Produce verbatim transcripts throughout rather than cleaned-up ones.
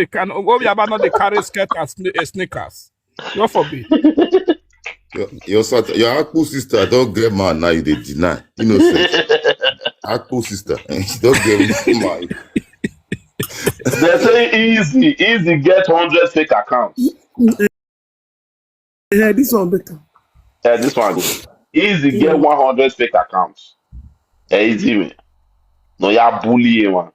dey can Obiaba no dey carry skirt and sne- eh, sneakers. God forbid. Your your sat- your akpu sister don get man now you dey deny. Innocent. Akpu sister, she don get man. They say easy, easy get hundred fake accounts. Yeah, this one better. Eh, this one go. Easy get one hundred fake accounts. Eh, easy man. No, you bully him, man.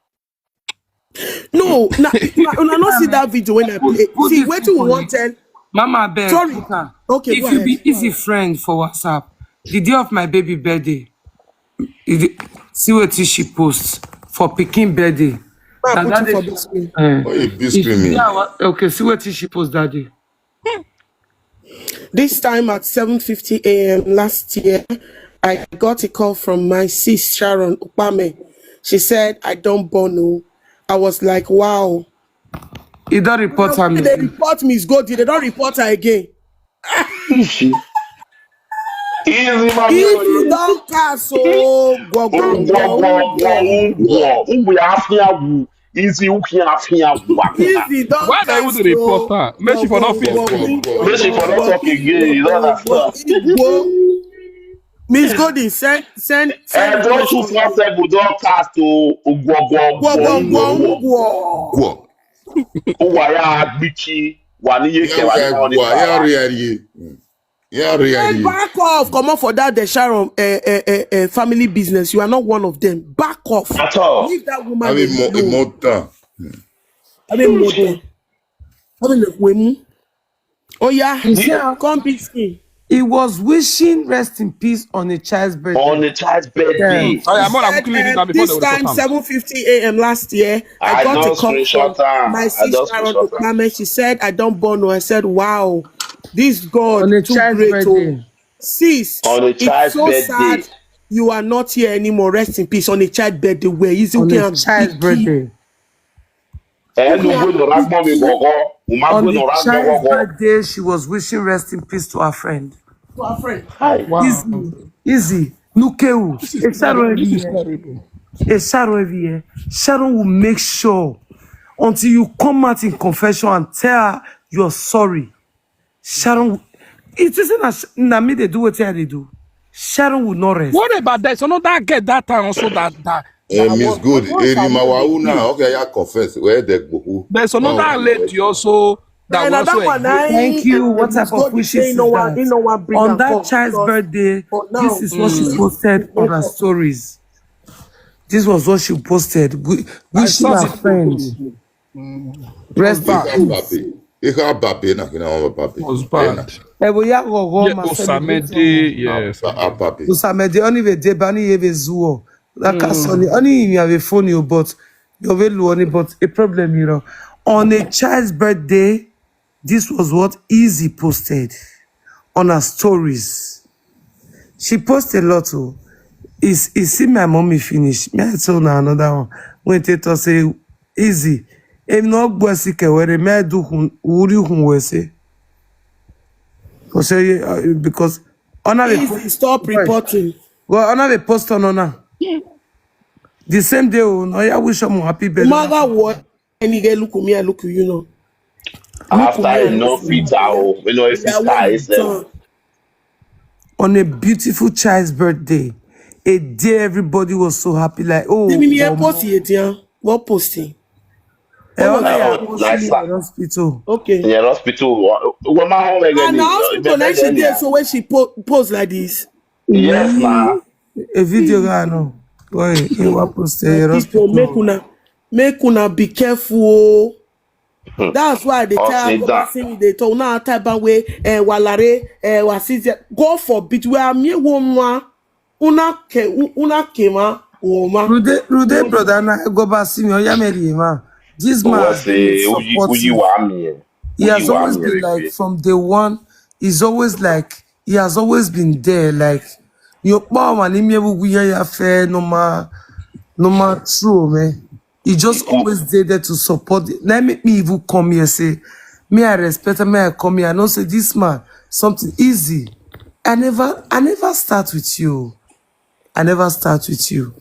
No, na, na, una no see that video when I play. Put See, it wetin we for wan me. Tell. Mama, beg, Sorry. Put her. Okay, If go you ahead. Be Go easy ahead. Friend for WhatsApp, the day of my baby birthday, you dey- see what she post for picking birthday. Ma Na put that it for day- this way. Eh. Why you be If- screaming? Yeah, wa- okay, see what she post that day. This time at seven fifty a m last year, I got a call from my sis Sharon Upame. She said, "I don't born." Oh." I was like, "Wow." He don't report her. They report Miss Goldie. They don't report her again. Easy, man. If you don't cast, oh, go, go, go, go. Ugwo, ugwo, ugwo. Ugwo ya afia wu. Easy, ugwo ya afia wu. If you don't Why they cast, even report oh, her? Make she for go, not go, face. go, go, Make she for not go, talk again. You don't go, understand. go. Miss Goldie, send, send, send. Eh, those two four seven don't cast to ugwo, ugwo, Go, go, go, go. Go. Ugwo ya agbichi. Wa ni ye ke wa ni Yeah, wa ni yeah, para. yeah, yeah. Yeah, yeah, Hey, yeah. Back off. Come on for that, the Sharon uh, uh, uh, uh, family business. You are not one of them. Back off. At all. Leave that woman I mean, mo- alone. Immortal. I mean, mother. I mean, look, we mu. Oh, yeah. You see how- Come, Biscuit. He was wishing rest in peace on a child's birthday. On a child's birthday. Yeah. Oh, yeah, more Said, like clean it uh, down before this they will time, come. seven fifty a m last year, I, I got a just call screenshot from am. my I sister just Sharon screenshot am. Mama. She said, "I don't born." Oh." I said, "Wow, this God On a too child's great." Oh. Birthday. Sis, On a it's child's so birthday. Sad. You are not here anymore. Rest in peace. On a child birthday, where is On okay? A child's birthday. Eh, no go no ragbo mi gogo. Uma On go the no ragbo child's gogo. Birthday, she was wishing rest in peace to her friend. To her friend. Hi. Easy, easy. Nukeu. Esharo every year. Esharo every year. Sharon will make sure until you come out in confession and tell her you're sorry. Sharon, will- it isn't as na me they do what I they do. Sharon will not rest. What about that? So no, that get that time also that that. Eh, Miss Good, Eri Mawauna, okay, I confess. Where the Gboku? There's another lady also that And was that so one, I, Thank you. I, What type of God wishes say is no one, that? he no one bring On am that come child's because birthday, for now, this is what she posted on her stories. This was what she posted. Wi- Wishing saw her this friend. Rest in Bad. peace. Babe. Ihe a babe na kina wa babe. Was Eh, na. Bad. Ebo ya gogo Yeah, ma celebrate Osamede, one. yes. A babe. Osamede, only we dey bani ye be zuo. Like I saw ni, only in your phone you, but you will only but a problem, you know. On a child's birthday, this was what Easy posted on her stories. She posted a lot. Oh, is is see my mommy finish? Me I tell na another one. When they talk say Easy, em no gbesi kewere me do hun uri hun wese. For say uh, because honor the Easy, stop reporting. well, honor the post on honor. The same day, oh, no, I wish him happy birthday. No matter what, any girl look at me, I look at you know. After enough fit out, you know, if Yeah, it's what I you said. done? On a beautiful child's birthday, a day everybody was so happy, like, oh, Then me um, post it, yeah. What posting? eh, honor Oh, ya post nice in one. Hospital. Okay. In the hospital, what, what my home again? And now hospital like she did so when she po- post like this. Yeah, Yes, ma. A video, I know. Boy, he was posted in People, make hospital. Una, make Una be careful. Oh. Hmm. That's why they Oh, tell sit go down. back see me they tell now type of way eh, walare eh, wasizia. God forbid we are me one one. Una ke u- una kema woma. Rude, Rude brother, na go back see me. Oh, yeah, Mary, man. This man Wọ́n has ṣe been oyi oyi supportive. wa mi yẹn. He has Oyi wa always mi been yẹn like pé. From day one. He's always like he has always been there. Like your power and him ever we ya fair no ma no ma true man. He just always dey there to support. Let me, me even come here say me I respect him. Me I come here. I know say this man something easy. I never I never start with you. I never start with you.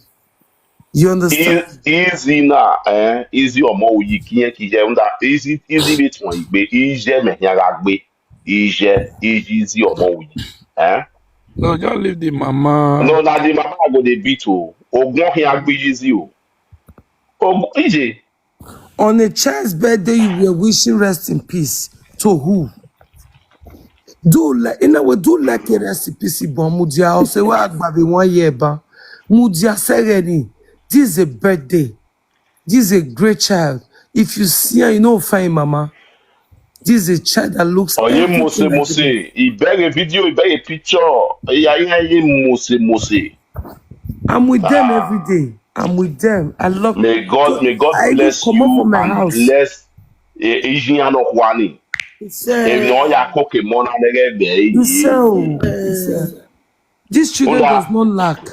You understand? Easy na eh easy ọmọ oyi kí yẹn kì í jẹ ń da easy easy lè tún ìgbé iṣẹ́ mẹ̀yìn ara gbé iṣẹ́ easy ọmọ oyi. Eh? No, just leave the mama. No, na the mama go dey beat o. Ogun ọ̀hìn agbé easy o. Ogun ìjè. On a child's birthday, you were wishing rest in peace to who? Do like in a way, do like a rest in peace, but Mudia also where Agbabi one year ban. Mudia Sereni, this is a birthday. This is a great child. If you see her, you know find mama. This is a child that looks Oye everything mose like mose. you. Ìbẹ̀rẹ̀ fídíò ìbẹ̀rẹ̀ picture. Ìyá yín ayé mose mose. I'm with them every day. I'm with them. I love May God may God I even bless come up you from my and house. Bless Asian of Wani. It's Èmi uh, ọ̀ya kókè mọ́nà lẹ́gẹ̀ẹ́gbẹ̀ You yìí. sell. You sell. These children Oda. Does not lack.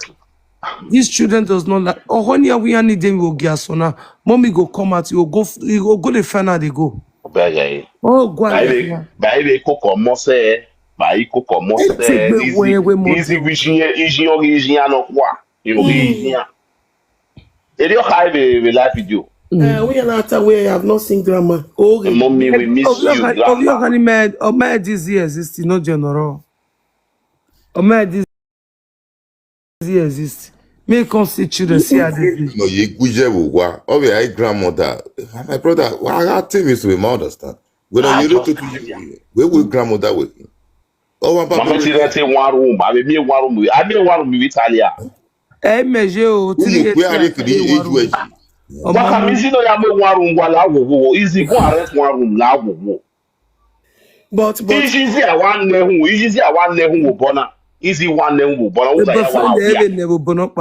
These children does not lack. Oh, honey, we need them will get so now. Mommy go come out. You go. You go. Go the final. They go. Bẹ́ẹ̀ yẹn. Oh, go and Báyìí báyìí kókò mọ́sẹ̀ báyìí kókò mọ́sẹ̀ Ẹ ti gbé owó yẹn wé mọ́ easy jẹun. Asian Asian Asian of Wa. Asian. Èdè ọ̀ka ẹ̀ bẹ̀ bẹ̀ live video. uh, we are not aware. I have not seen grandma. Oh, Mommy, we miss you, Obi grandma. Okani man, oh man, this year exist, no general. Oh man, this year exist. Me come see children see how they do. No, ye guje wo wa. Oh, my grandmother. My brother, wa I got things we ma understand. We Ah, don't you just- to we we grandmother we. Oh, my Mama papa. ti rántí one room. Àbí mi one room. Àbí one room with Italia. Eh, measure o, We three we are years the age we. Ọmọ Waka mi si no ya mo one room wa la wo wo. Easy go arrest one room la wo wo. But but Easy one ne hu. Easy one ne hu wo bona. Easy one ne hu wo bona. Wo the da ya wa. boyfriend dey even never born up.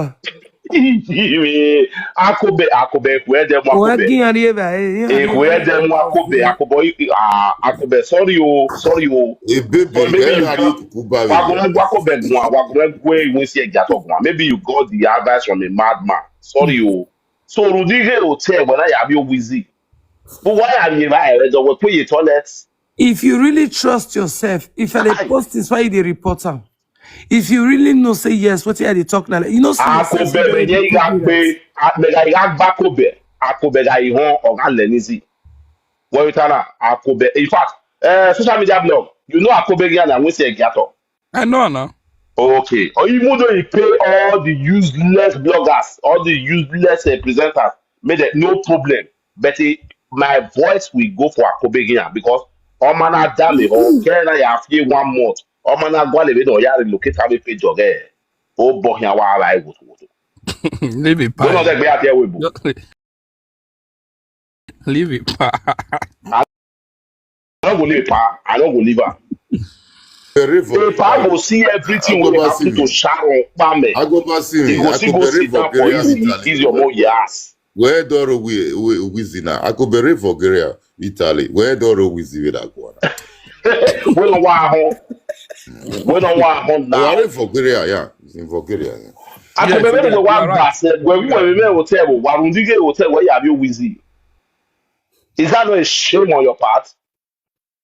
Akobe akobe ku ede mo O akobe. agi ari eba eh. Eku ede mo akobe akobe ah akobe sorry o sorry o. A baby, But maybe you I got- need to go back. Wa go mo gwa akobe gwa wa go mo gwe we si eja to gwa. Maybe you got the advice from a madman. Sorry o. So Rudy Gay Hotel when I have you wheezy. But why are you right? The way put your toilet. If you really trust yourself, if I dey Aye. Post this, why you dey report am? If you really know, say yes. What you dey talk now? You know, say yes, yes, Akobe you ye dey ga do pe that. akobe ga ga gba kobe. Akobe ga ihon oga lenizi. What you tell her? Akobe. In fact, uh, social media blog. You know Akobe ga na we say gato. I know now. Okay. Or even though he pay all the useless bloggers, all the useless uh, presenters, made it no problem. But he, my voice will go for Akobe Gian because Omana Dame or Kena Yafie one month. Omana Gwale no ya relocate have a page of there. Oh boy, ya wa I go to. Leave it. Go no Pie. be out there we book. Just- Leave it, pa. I no go leave pa. I no go leave am. Very for. If I go see everything I go wey back happen see to me. Sharon Kpame, I go back see he me. go I still go go very sit down for for Gary easy, Italy. easy omo yes. Where Doro we we Wizzy now? I go very for Gary Italy. Where Doro Wizzy with that one? Wey no wan home. Wey no wan home now. Where for Gary? Yeah, in for Gary. Yeah. I Yes, go be yes, the you one are right. That said, when we were in hotel, Warundige hotel where you have your Wizzy. Is that not a shame on your part?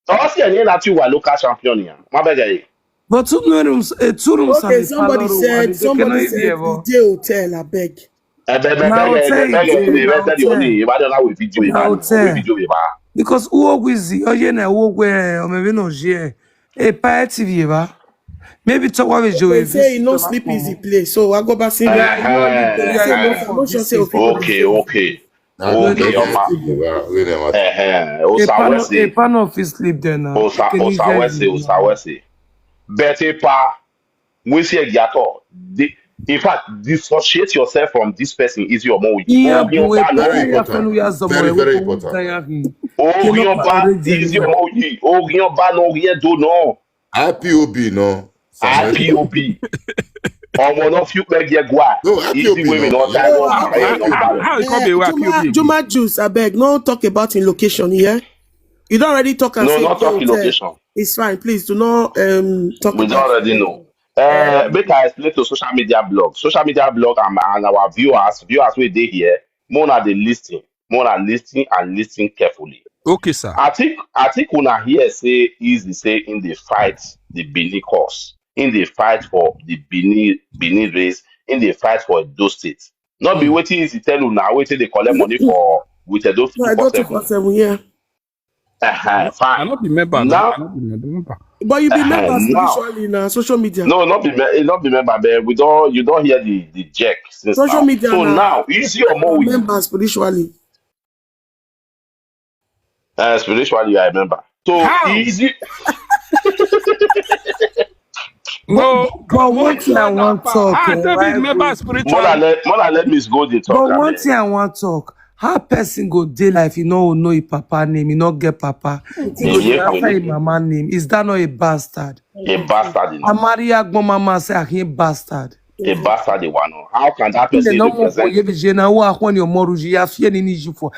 Or see any that you are local champion here. My beg you. But two rooms, uh, two rooms Okay, somebody said, somebody said Because the J hotel, I beg. Eh, be- be- Na be- hotel be- be- you be- dey, be- na be- be- hotel. only, if I don't know if you do it, Na man. hotel. If you do it, man. Because who always the oh yeah na who where or maybe no yeah. A party view ba. Maybe talk what we do. They say he no sleep easy place, so I go back see. Uh-huh. They say no, no sure say okay. Okay, okay. Now Okay, the your best ma. thing you are, we never Eh, eh. A Osa panel, a Wesi. panel fit sleep there now. Osa Can you Osa hear Wesi. me? Osa Wesi. But if I, we see a gato. The, in fact, dissociate yourself from this person is your mo. Yeah, Ogion but ba no. Very we have important. to ask Very, someone very who important. Can you have me? Ogion ba is your mo. Ogion ba no here do no. I P O B no. I P O B. Omo no few beg ye gwa. No, Easy I P O B women no. no die. How, No, how, no, how, no, how, no. how it come be Eh, where Juma, I P O B? Juma Juice, I beg, no talk about in location here. You don't already talk and No, say not talk in hotel. Location. It's fine, please do not um talk We don't about already know. Uh, make I explain to social media blog. Social media blog and, and our viewers, viewers wey dey here, more na dey listen, more na listen and listen carefully. Okay, sir. I think I think una hear say easy say in dey fight the Benin cause, in dey fight for the Benin Benin race, in dey fight for Edo State. Not be Hmm. Wetin easy tell una wetin dey collect money for with Edo No, I two don't four take seven. Seven, yeah. Uh-huh, I fine. not be member. Now, I not be member. But you be Uh-huh, member now. Spiritually now, social media. No, not be me- not be member, but we don't you don't hear the the jerk since Social now. Media So now. Now easy your mo. Member spiritually. Uh, spiritually, I remember. So How? Easy. No, But one thing I want talk. Ah, Eh, tell me, why remember we- spiritually. More than let more than let me go the talk. But one Abeg. Thing I want talk. How person go dey life? You know, know his papa name. You not get papa. He go Yeah, dey after we- his mama name. Is that not a bastard? A bastard. You know. Amari Agbo mama say I can't bastard. A bastard. The one. Oh. How can that They person no more for represent? you. They na wa when your moru ji ya fear ni ji for.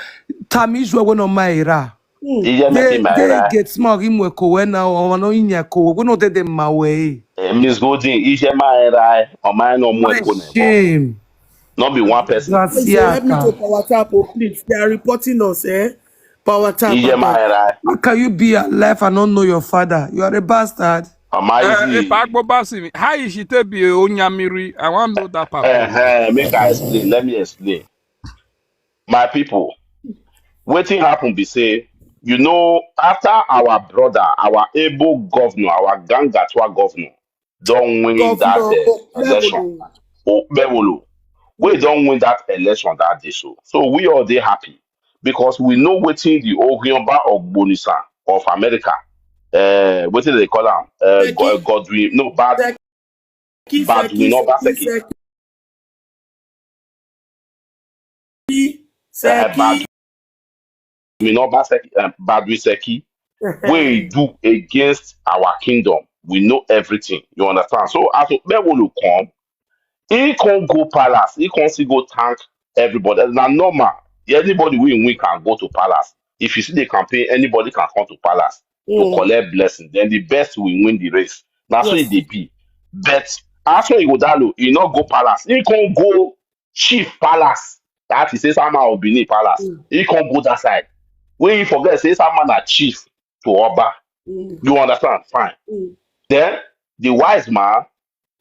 Tami ju when on my era. He just They making my they right. Get small him we ko when now or no in ya ko. We no dey dem my way. Eh, Miss Golding, he just my right. Or my no more. My shame. Not be one person. Please, eh, help me to Gracias. power tap, oh, please. They are reporting us, eh? Power tap. He just Abeg. my right. How can you be alive and not know your father? You are a bastard. Am I Eh, easy? eh, Pagbo Basimi, how is she to be Onyamiri? I want to know that part. Eh, eh, make I explain. Let me explain. My people, wetin happen be say, you know, after our brother, our able governor, our Gangatwa governor, don win that Governor uh, election. Okpebholo. Okpebholo, we don win that election that day. So, so we all dey happy because we know wetin the Ogunyoba Ogbonisa of America, uh, wetin they call am, uh, Seki. Go- Godwin, no, bad, Seki, bad, Seki, we know bad Seki, Seki. Seki. Uh, bad, Seki. we know bad Seki, uh, bad with Seki. Wey do against our kingdom. We know everything. You understand? So as Okpebholo come, he can't go palace. He can't still go thank everybody. Na normal. Anybody we win can go to palace. If you see the campaign, anybody can come to palace to Mm. Collect blessing. Then the best will win the race. That's what Yes. it dey be. But after Ighodalo, he not go palace. He can't go chief palace. That is say somehow Benin palace. Mm. He can't go that side. When he forget, say someone na chief to Oba. Mm. You understand? Fine. Mm. Then the wise man,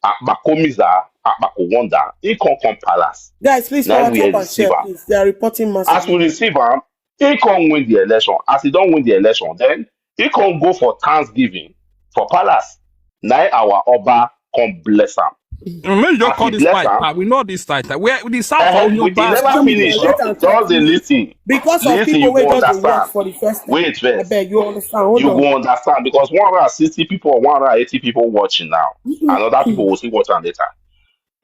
Akpakomiza, Akpakowonda, he can't come palace. Guys, please Now power we tap and receive share, am. Please. They are reporting As massive. We receive am, he can't win the election. As he don't win the election, then he can't go for Thanksgiving for palace. Now our Oba come bless am. Mm, make you just As call he this bless mic. am, Ah, we know this title. Where the South eh, of your we dey back. Never finish. Just, just dey listen. Because of Listen, people you wey go just dey work understand. For the first time. Wait first. Abeg, you understand? Hold You on. Go understand because one hundred and sixty people or one hundred and eighty people watching now. Mm-mm. Another people will still watch am later.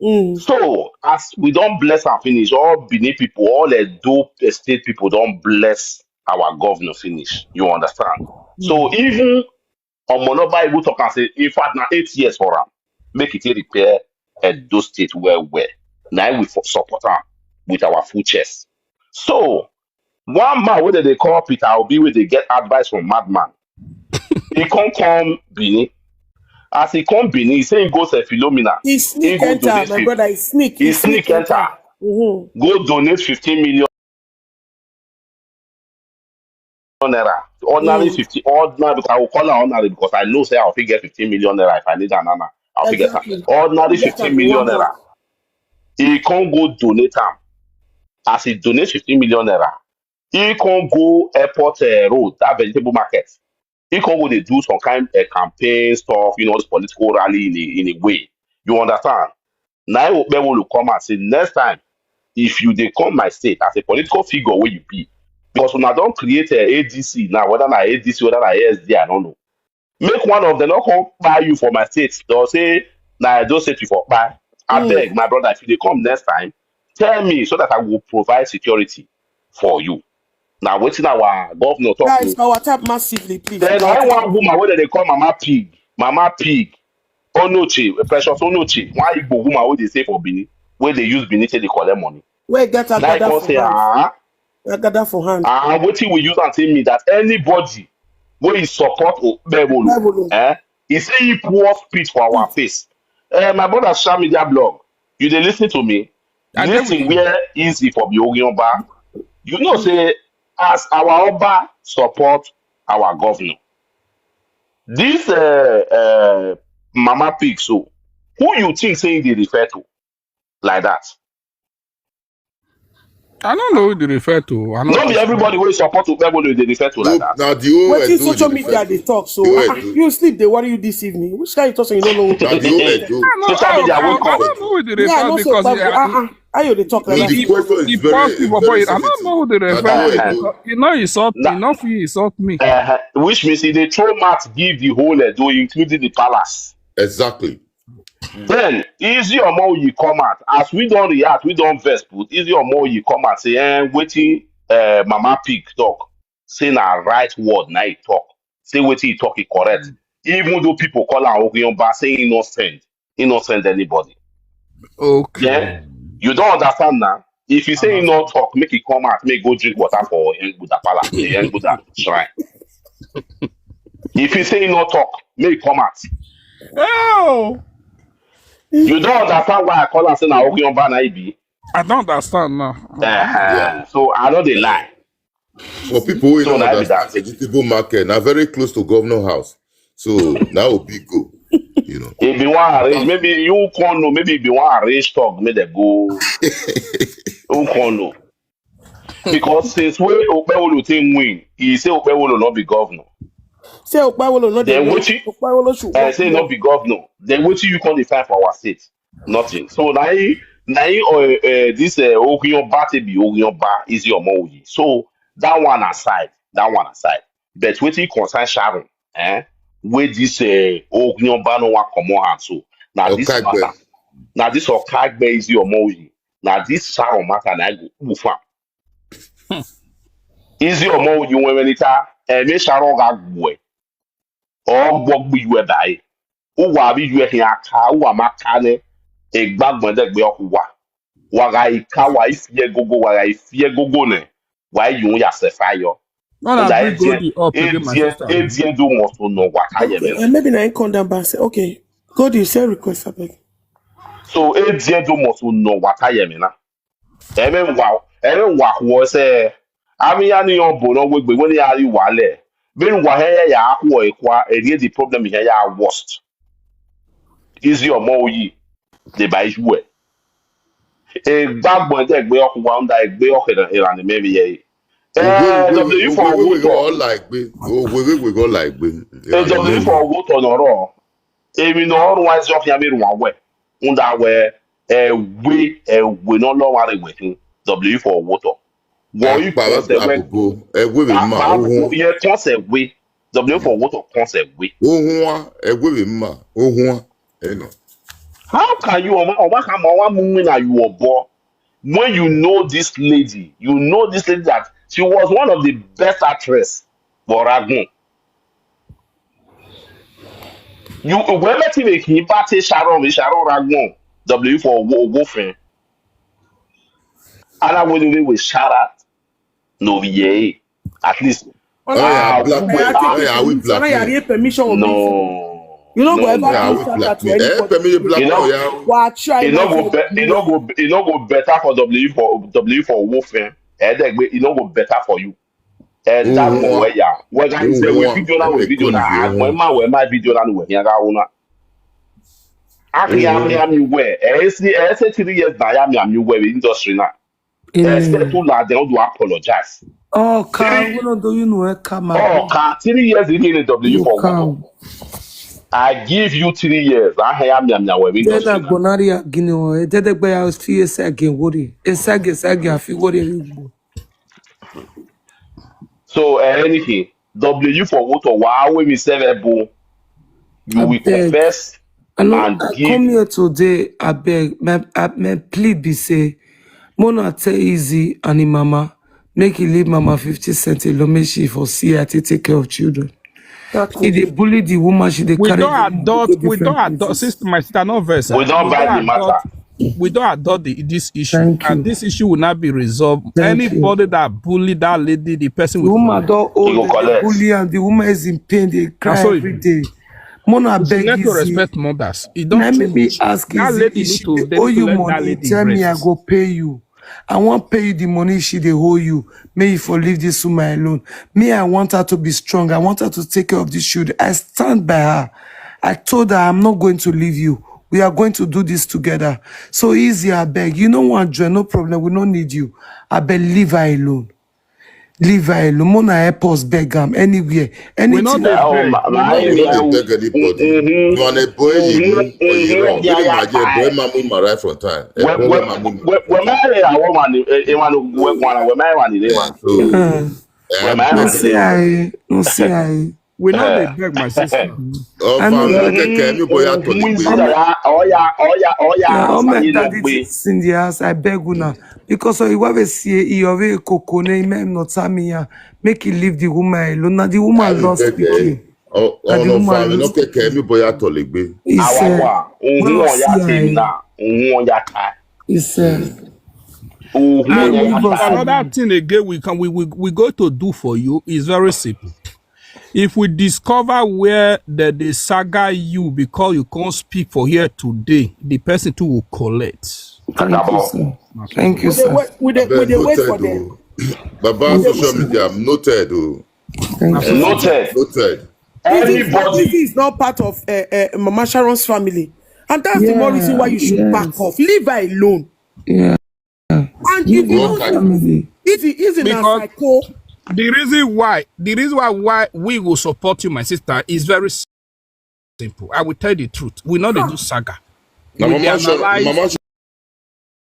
Mm. So as we don't bless and finish, all Benin people, all Edo State people don't bless our governor finish. You understand? So even Omonoba even talk and say, in fact, now eight years for am. Make it repair Edo State well, well. Now we fo- support am with our full chest. So, one man wey dem dey call Peter Obi, wey dey get advice from madman, he come come Benin. As he come Benin, he say he go St. Philomena. He sneak go enter, donate my fif- brother. He sneak. He sneak enter. Mm-hmm. Go donate fifteen million naira. Ordinary Mm. fifty, ordinary, because I will call her ordinary because I know say I'll fit get fifteen million naira if I need an Anna. I'll fit get her. Exactly. Ordinary Get her fifteen million one naira. month. He can't go donate am. As he donate fifteen million naira, he can't go airport uh, road, that vegetable market. He can't go dey do some kind of campaign stuff, you know, this political rally in a, in a way. You understand? Now Okpebholo come and say, next time, if you dey come my state as a political figure wey you be, because una don create a ADC now, whether na ADC, whether na ASD, I don't know. Make one of them not come buy you for my state. They'll say, na Edo State you for buy. I Mm. beg, my brother, if you dey come next time, tell me so that I will provide security for you. Now, wetin our governor talk Guys, to. our tap massively, please. Then I one woman wey dem dey call Mama Pig, Mama Pig, Onoche, Precious Onoche, one Igbo woman wey dey stay for Benin, wey dey use Benin take dey collect money. Where get Now I Agbada come for say, hand? ah, Agbada for hand. Ah, wetin we use am take mean that anybody wey he support Okpebholo, Okpebholo. Eh, he say he pour spit for our face. Eh, my brother, social media blog, you dey listen to me? I dey Listen with you. Where easy for the Ogiomba. You know say as our Oba support our governor, this uh, uh, Mama Pig, so who you think say he dey refer to like that? I don't know who they refer to. I No be don't. Everybody wey support Okpebholo dey refer to like No, that. now the whole Wetin Edo dey social media refer dey to. talk so? The whole Ah, ah, Edo. You sleep dey worry you this evening. Which kind of talk you no know? Now the whole Edo. I know, Social I, media I, wake I up. don't know who they Me, I refer no because support. they Uh, are, uh, uh. How you dey talk like No, that? the question is the very, poor people, very but I don't sensitive. know who they Now refer the to. whole Edo. Because he no insult me, Na- no fit insult me. Uh, which means he dey throw mat give the whole Edo, including the palace. Exactly. Then Easy Omoyi come out. As we don react, we don vex put. Easy Omoyi come out say, eh, wetin uh, Mama Pig talk. Say na right word na he talk. Say wetin he talk, he correct. Even though people call am Ogiomba, say he no send, he no send anybody. Okay. Yeah, you don't understand now. If you say he no talk, make he come out, make he go drink water for Enguda Palace, the Enguda shrine. If you say he no talk, make he come out. Oh, You don't understand why I call am say na Ogiomba na he be. I don't understand now. Uh-huh. So I know they lie. For people who So don't na be understand, that. Vegetable Market, now very close to Governor House. So now a big go. You know. If you want arrange, maybe you can't know, maybe if you want arrange talk, make them go. You can't know. Because since when Okpebholo take win, he say Okpebholo not be governor. Say Okpebholo no dey Then win. wetin? Okpebholo should Uh, work say more. not be governor. Then wetin you can define for our state? Nothing. So now he, now he, uh, uh, this uh, Ogiomba to be Ogiomba is your money. So that one aside, that one aside. But wetin concern Sharon, eh? Where this uh, Ogiomba no one come on hand. So now this Okagbe. Matter, now this Okagbe is your money. Now this Sharon matter na go move am. Is your money when when it are, eh, make Sharon ga gwe. Or gbogbo you die. Who wa bi you here aka, who wa makane, a bag when that be okuwa. Waga ika, wa if ye go go, waga if ye go go ne. Why you ya sefayo? When I bring Goldie up again, my sister. Adrian do must know what I Okay, am. and maybe na him come down back say, okay, Goldie, say request abeg. So Adrian do must know what I am na. Eme wa, eme wa wo se. Ami ya ni on bono we gbe when ya ri wale. Bin wa he ya ku e kwa, e di the problem here ya worst. Is your mo yi. The by you. E gbagbo de gbe okuwa nda e gbe okere era ni me ye. Eh, W for We go Owoto. All like we. Oh, we we go like we. Eh, W for Owoto no ro. Emi no ro wa zo fi amiru wa we. Unda we, eh, we, eh, we no lo wa re we. W for Owoto. Wo you Akpara ko se we. Abugo. E we we ma. Akpara Ohun. Ye ko se we. W for Owoto ko se we. Ohun wa. E we we ma. Ohun wa. Eno. How can you, Oma, Oma Kama, Oma Mumina, you are born? When you know this lady, you know this lady that She was one of the best actress for Ragun. You, when Betty make him party Sharon with Sharon Ragun, W for Wolfen. And I will with Sharat. No V A. At least. Ọ̀nà Oya, yàrá black ọ̀nà man. yàrá Oya, we take black ọ̀nà yàrá man. yẹ permission of this. No. You no go No, ever Yeah, no. give we shout black out to man. Eh, anybody. permission black You know, man. Yeah. Wa try It no not go to be, it no go it no go better for W for W for Wolfen. Eh, that way, it no go better for you. Eh, that Mm, go where ya. Where guys say we mm, video na we mm, video na. mm, When man where my video na we ya ga una. Aki am mm. ya mi where. Eh, see, eh, say three years na ya mi am you where industry na. Expect to la dem to apologize. Oh, ka, we no do you know, eh, come Oh, ka three years in the W for Come. Wolfen. I give you three years. I hear me, I'm your Then I industry. go na ria gini o. Eh, dede gbe ya fi ese again worry. Ese again, ese again, I feel worry. So uh, anything W for Wolfen, why we me seven boo? You will Abeg. Confess I know and I give. Come here today, I beg. My, I, my plea be say, Mona tell Easy and him mama, make he leave mama fifty cent alone, make she for see her to take care of children. He dey bully the woman, she dey We carry don't the woman adult, go we don't different adult, places. Sister, my sister, no verse. We don't We buy don't the matter. adult, we don't adult the, this issue, Thank and you. This issue will not be resolved. Thank you. Anybody that bully that lady, the person The will woman collect. don old, You go they dey collect. Bully am. The woman is in pain, dey cry That's all it every is. Day. Mona You should beg learn to Easy. Respect mothers. You Now don't. make me ask That Easy, lady if need she dey to, they owe need to you let money, that lady tell me, I rest. Go pay you. I wan pay you the money she dey owe you. May you for leave this woman alone. Me, I want her to be strong. I want her to take care of this children. I stand by her. I told her I'm not going to leave you. We are going to do this together. So Easy, I beg. You no want join, no problem. We no need you. I beg, leave her alone. Leave her alone. Mona help us beg am anywhere. We not Anything. dey Oh, beg. my, We my, not dey You no beg. dey beg anybody. Mm-hmm. You are a boy, you Mm-hmm. know, or you Mm-hmm. wrong. Yeah, Even yeah, my girl, I- boy, my mama right from time. Eh, When boy, when my mama. when when my eh, I want money, eh, eh, man, when when when my money, they Yeah, want. so, Uh, When my no money, say I, no say I. We not dey Eh. beg, my sister. oh, I know fam, that. Okay, okay, me boy, I told you. Who is that? Oh yeah, oh yeah, oh yeah. Yeah, all my Sani daddy Nagbe. things in the house, I beg una. Because of what we see, he already cocoa, name him not tell me, yeah. Make he leave the woman alone. Now the woman I will lost beg, eh. speaking. Oh, Now oh the no, woman fam, you no lost take care. Me boy, I told you. He said, Awawa. Ohun "Well, ọ̀yà see, tèmi I, náà. Ohun ọ̀yà ta. He said, Ohun "Well, ọ̀yà leave us ta. alone." Another thing again we can we, we, we go to do for you is very simple. If we discover where that they saga you because you can't speak for here today, the person too will collect. Thank you, sir. Thank you, We dey sir. wait, we dey, we Abeg, dey wait for noted them. o. Baba, social media, noted o. Thank you. Noted. Noted. Easy is not, Anybody. Easy is not part of uh, uh, Mama Sharon's family. And that's the more reason why you should Yeah, back yes. Off. Leave her alone. Yeah. And if you Leave don't, your family. if it isn't a Because psycho, The reason why, the reason why, why we will support you, my sister, is very simple. I will tell you the truth. We not dey do saga. Na We dey Mama Sharon, analyze. Mama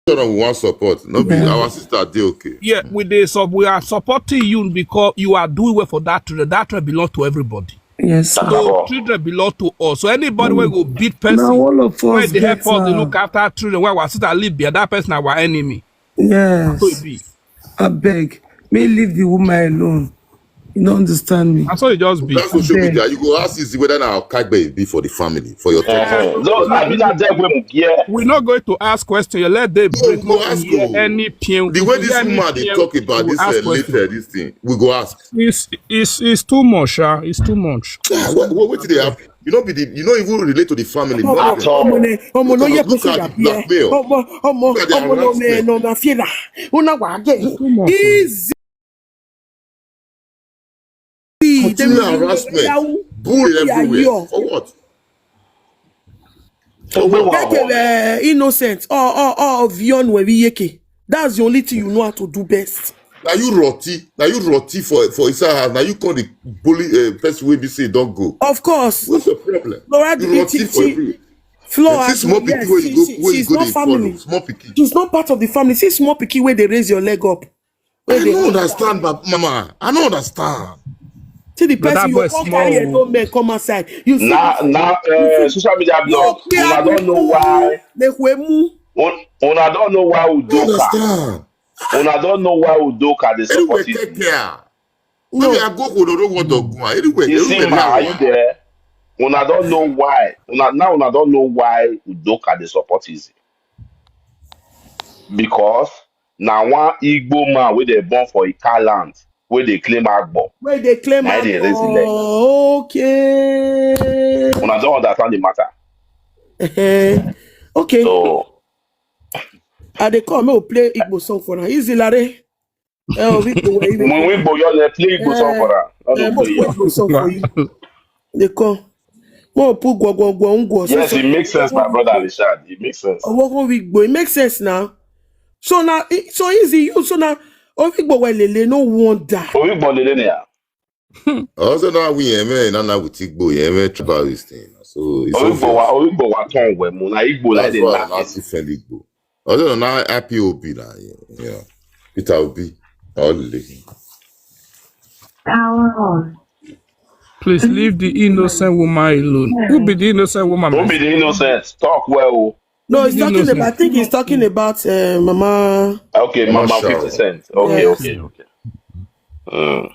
Sharon we wan support. No be Yeah. Our sister dey okay. Yeah, we dey so we are supporting you because you are doing well for that children. That children belong to everybody. Yes, sir. So children belong to us. So anybody wey go beat person, Now all of wey us dey help get us dey am. Look after children, wey our sister live there, that person na our enemy. So Yes. e be. I beg. Me leave the woman alone. You don't understand me. Na so e just be. That social Abeg. Media, you go ask Easy whether na Okagbe e be for the family, for your thoughts. Eh, no, I be that there with yeah. We not going to ask question. Let them No, break. We go ask you. Any pain. The way this woman dey talk about this uh, later, this thing, we go ask. It's, it's, it's too much, sha. It's too much. Ah, what, what, what did they have? You know, be the, you know, even relate to the family. Ọmọ Nothing. all. Ọmọ ni ọmọ ló Look yẹ at, kó look fìyà at the bí ẹ. Blackmail. Ọmọ ọmọ Look at the ọmọ ló mẹ harassment. Nọ na fìlà. Ó náà wàá gẹ̀. Too much. Easy. Continue harassment. Bullying everywhere. For what? For what? Take it, uh, innocent. Oh, oh, oh, Vion Webiyeke. That's the only thing you know how to do best. Now you rotty. Now you rotty for for inside house. Now you call the bully uh, person wey be say don't go. Of course. What's the problem? Laura, You rotty for everywhere. Flora, See small pikin wey you go wey you go dey follow. Small pikin. She's not part of the family. See small pikin where they raise your leg up. I don't understand, but mama, I don't understand. See the person you come carry a no man come outside. You see Now, now, uh, social media blog. I don't know why. They were mu. Una don't know why we do that. Una don know why Udoka dey Anyway, support take Izzy. Care. Maybe No. I go Kododo Water Guma. Anyway, You see, anyway, ma, are now. You there? Una don know why. Una now una don know why Udoka dey support Izzy. Because na one Igbo man wey dey born for Ika land wey dey claim Agbo. Where they claim Na him dey raise the leg. Oh, okay. Una don understand the matter. Eh, okay. So I dey come. Make we play Igbo song for now. Easy, Larry. Eh, we go where we when we go, you dey play Igbo song for am. No Eh, dey make we play play am. Igbo song for you. They come. Mo pu gwo gwo gwo ngwo. So Yes, so. It makes sense, my brother Richard. It makes sense. Owogo Wigbo. It makes sense now. So now, it- so Easy you. So now, Owigbo welele, no wonder. Owigbo lele ne ya. Also now we eme na na with Igbo, eme tribal this thing. So it's Owigbo wa obvious. Owigbo wa ton we mu na Igbo like That's dey why laugh. I'm not defend Igbo. Also now I P O B now. Yeah. Peter Obi. All the Power on. Please leave the innocent woman alone. Who be the innocent woman? Don't be the innocent. Talk well. No, he's You know talking sir. About. I think he's talking about uh, Mama. Okay, Mama Marshall. Fifty Cent. Okay, Yeah. Okay, okay. Mm.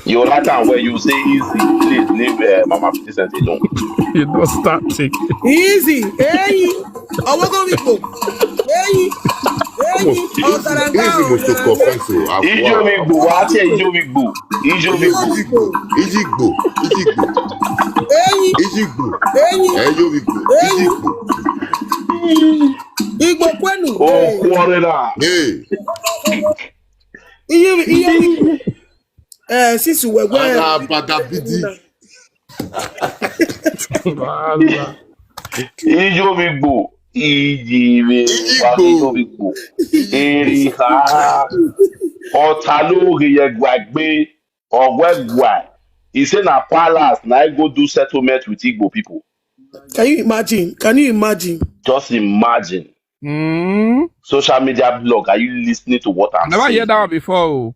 You like am when you say Easy. Please leave uh, Mama Fifty Cent alone. You don't start it. Easy. Hey. Owogo Wigbo. Hey. Hey. Easy must to confess. Oh, Ijo mi gbo, wa te Ijo mi gbo. Ijo mi gbo. Ijigbo, Ijigbo, Hey. Ijigbo, Hey. Ejo Igbo, Hey. Ijigbo. Igbo kwenu. Oh, quarter. Hey, Iye iye. Eh, since we were Ana Badabidi. Wahala. Ijo mi gbo. Iji mi. Ijigbo. Ijo mi gbo. Eri ha. Otalo ye gwagbe. Ogwegwa. He say na palace na I go do settlement with Igbo people. Can you imagine? Can you imagine? Just imagine. Mm. Social media blog. Are you listening to what I'm Never saying? Hear that one before. Oh.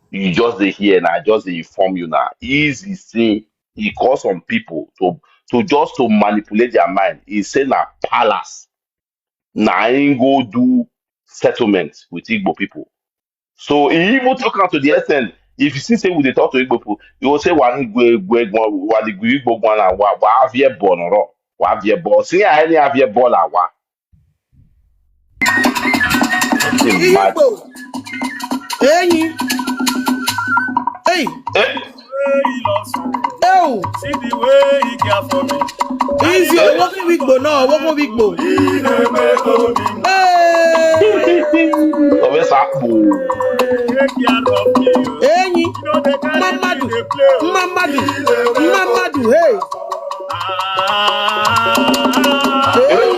You just dey hear now. I just dey inform you now. Easy say he call some people to to just to manipulate their mind. He say na palace. Na him go do settlement with Igbo people. So he even talk am to the extent if you see say we dey talk to Igbo people, you go say wa ni gwe gwe gwa wa di gwe Igbo gwa na wa wa avie bonoro wa avie bo si a ni avie bo la wa. Imagine. Igbo. Hey. Hey. Eh? Oh. See the way he care for me. Easy. Owogo Wigbo. No, Owogo Wigbo. Hey. Owe sa po. Take care of me. Hey. You know the kind Mamadu. They play. Mamadu. Mamadu. Hey. Hey.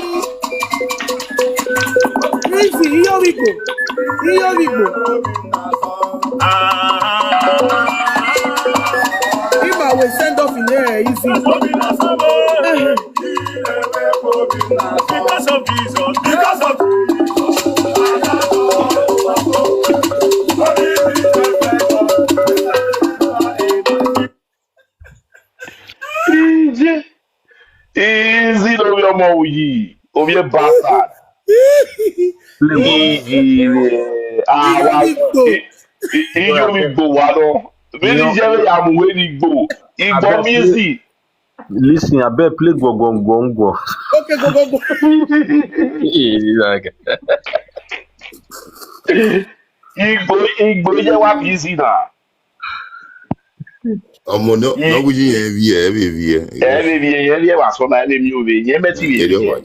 Easy. Iye Wigbo. Iye Wigbo. If I will send off in there, Easy. Eh. Because of Jesus. Because of Easy. Easy no be omo oyi. Obi bastard. Easy. Ah, wa. Ijo mi gbo wa lo. Many jere ya mu we ni gbo. Igbo music. Listen, I bet play go go go go. Okay, go go go. Igbo Igbo ye wa busy na. Omo no, no we hear here, here, here. Eh, baby, ye ye wa so na le mi o be. Ye me ti Ede be. wa.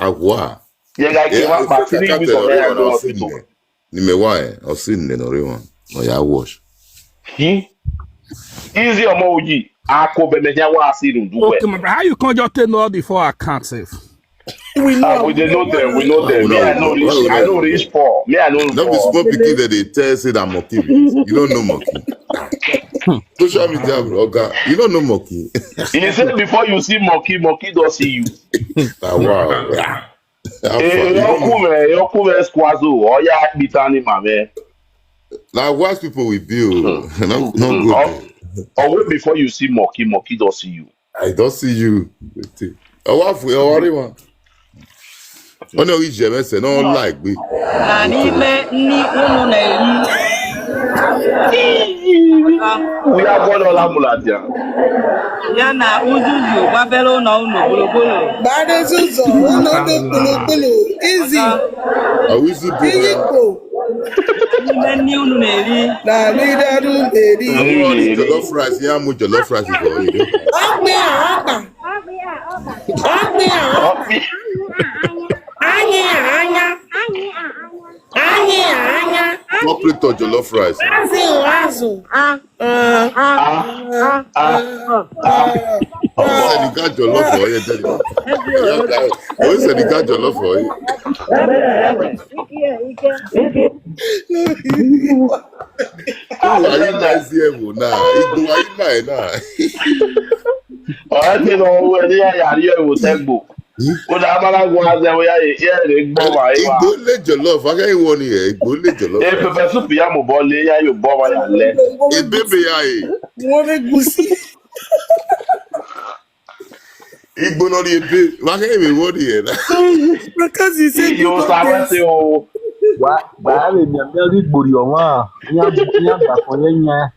Awa. Ye ga ke wa ba ti ni mi so be ya go I've hospital. Ni me wa, I've seen the no one. No ya wash. Hmm? Easy omo oyi. Ako be me ya wa si dun du we. Okay, my brother, how you can't just take all the four accounts? If We know. Ah, we dey know them, we know them. Me, I know reach, I know reach four. Me, I know No be four. Small pikin that they tell say that monkey. You don't know monkey. Social media blogger. You don't know monkey. He said before you see monkey, monkey don't see you. Now wow. Eh, you come, eh, you come, eh, squazo. Oh yeah, be tani mame. Now wise people will be. Oh. No, no Oh, good. oh, wait before you see monkey, monkey don't see you. I don't see you. Oh, what for your one? Ọ na-eji eme ese na ọ like gị. Na n'ime nri unu na-eri. Uya gwọla ọla mụladia. Ya na uzuzu gbabere ụlọ unu gburugburu. Gbara ezuzo ụlọ unu gburugburu. Izi. Ọ wụ izi bụ ya. Iyikpo. N'ime nri unu na-eri. Na nri ndị unu na-eri. Ọ wụ jollof rice, ya mụ jollof rice for you. Ọkpị a, ọkpa. Ọkpị a, ọkpa. Anyị a, anya. Anyị a, anya. Complete jollof rice. Azụ, azụ. Ah, ah, ah, ah. Senegal jollof for you. Tell you. Senegal jollof for you. Who are you guys here for now? Igbo, are you mine now? Ọ̀rẹ́ mi lọ owó ẹni yà yà rí ẹ̀wò tẹ́gbò. Ó dá abálágún azẹ wọ́n yá yẹ ẹ̀ lè gbọ́ wà yí wa. Igbo le jollof. Agaghị wọ ni ya. Igbo le jollof. Ẹ pẹpẹ súpù yá mo bọ́ lé yá yóò bọ́ wà yà lẹ́. Ebebe ya e. Wọ́n fẹ́ gùn sí. Igbo nọ ni ebe. Agaghị eme wọ ni ya na. Because you said Yóò sáré sí o. Wa wa ya le mia mia ri gbori ọmọ a. Nya nya ba ko ye nya.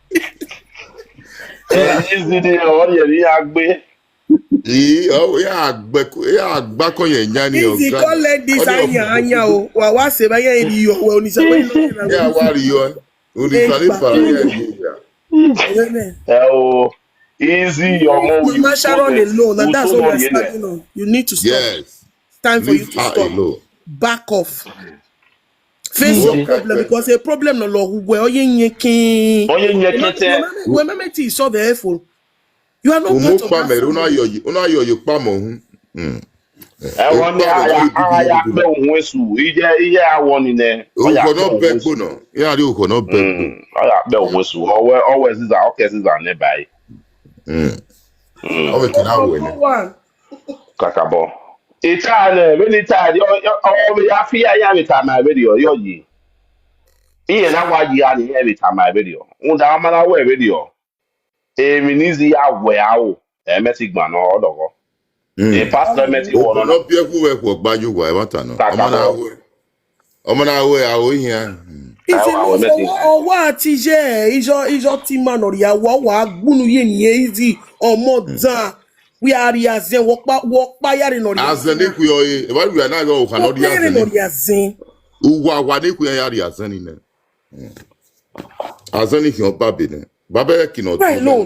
Ẹ ní sí ni ọ̀rọ̀ yẹn ní agbé. Ee, ọ ya agbako ya agbako ya nya ni Easy, ọga. come let this Ọ dị anya anya o. Wa wa se ba ya iri yo we onisa we no na. Ya wa ri yo. Onisa ni fara ya ni ya. Amen. Ẹ o. Easy ọmọ Mama Sharon alone, and that's what we're standing on. You need to stop. Yes. Time for you Leave to her stop. Alone. Back off. Face your problem because a problem no lo we oye nyekin. Onye nyekete. We meme ti solve e fo. You are not part Umu of pa that me, una family. yo una yo yo pa mo hun. Mm. Ẹ wọ́n ní ara ara ya pẹ́ òun èṣù. Iye iye àwọn nìyẹn. Uko no begbo no. Ya ri uko no begbo. Ara pẹ́ òun èṣù. Ọwẹ́ ọwẹ́ sísà ọkẹ́ sísà ní báyìí. Mm. Ọ bụ kina we ne. One. Kakabọ. Ita ne many time. Ọwọ́ mi ya fi ya ya mi ta ma radio yọ yìí. Iye na wa yi ani every time I radio. Unda amana we radio. Emi nizi ya we awo. E meti gba no odogo. E pastor meti wo Uko no. no bi eku we ku gba ju wa e mata no. Kaka Ọmọ na bo. we. Ọmọ na we awo ihe. Mm. Isi Awa, mo meti. Ọwọ́ àti iṣẹ́ iṣọ́ iṣọ́ tí ma nọ rí àwọ̀ wà gbúnu yé nìyẹn easy ọmọ dan. We are rí azẹ́ wọ́pá wọ́pá yára nọ rí. Azan ni ku yo e. Wa wi na go ka no di Wọ́pá yára nọ azan. Rí azẹ́. Uwa wa ni ku ya ri azan ni ne. Mm. Azan ni ki o ba be ne. Ba be ki no. Right, no.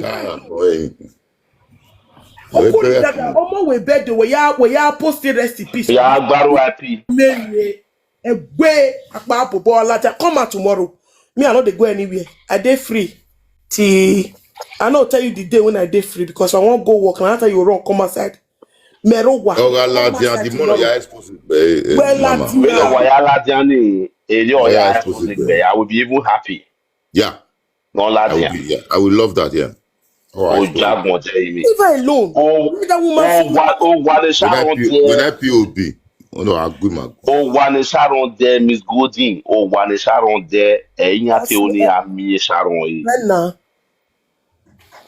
Okuri dada ọmọ we bed we ya we ya post rest in peace. Ya gbaru api. Mary, egbe akpa bobo alata. Come out tomorrow. Me, I no dey go anywhere. I dey free till I no tell you the day when I dey free because I wan go work. Na that time you run come outside. Merowa. Oga la dia di mono ya expose. Well, Mama. Latin. Wele wa ya la dia ni. Eri o Yeah, ya expose expose it, gbe. I will be even happy. Yeah. No la I will dia. be, yeah. I will love that, yeah. Oh, I O expose it. jagun je imi. Leave her alone. O Leave that woman o free. wa o wa le When I sharon P- when je. I P O B. Oh no, I agree, man. O wa le sharon je Miss Golden. O wa le sharon je. Eyin ati oni ami sharon yi. Right now.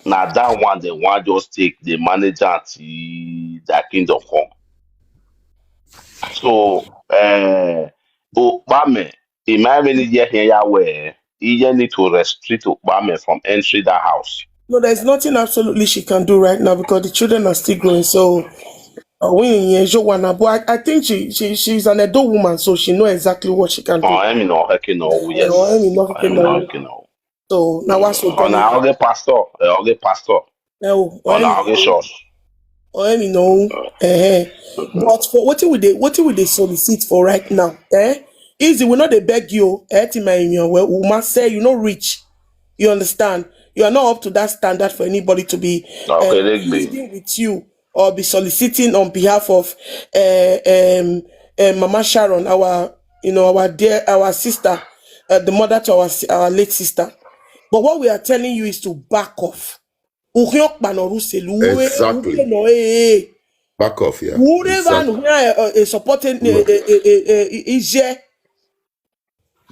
Na that one they wan just take the manager until their kingdom come. So eh o pa me. Imagine ni je here ya we. He just need to restrict Obame from entering that house. No, there's nothing absolutely she can do right now because the children are still growing. So, uh, we in Yejowana, but I, I think she, she she's an Edo woman, so she know exactly what she can do. Oh, I mean, no, okay, no, yes. No, I mean, no, okay, I mean, no. Okay, no. So now what's so On our other pastor, the other pastor, Oh, on I our mean, church. Oh, I mean, no. Eh, eh. But for what we they what we they solicit for right now? Eh, easy. We not they beg you. Eh, to my union. Well, we must say you not rich. You understand? You are not up to that standard for anybody to be Okay, uh, let's be. pleading with you or be soliciting on behalf of uh, um, uh, Mama Sharon, our you know our dear our sister, uh, the mother to our si- our late sister. But what we are telling you is to back off. Uhiokpano ruselu, uhe- Exactly. uhe no, eh, eh. Back off, yeah. Whatever Exactly. and where uh, uh, supporting uh, uh, uh, uh, uh, uh,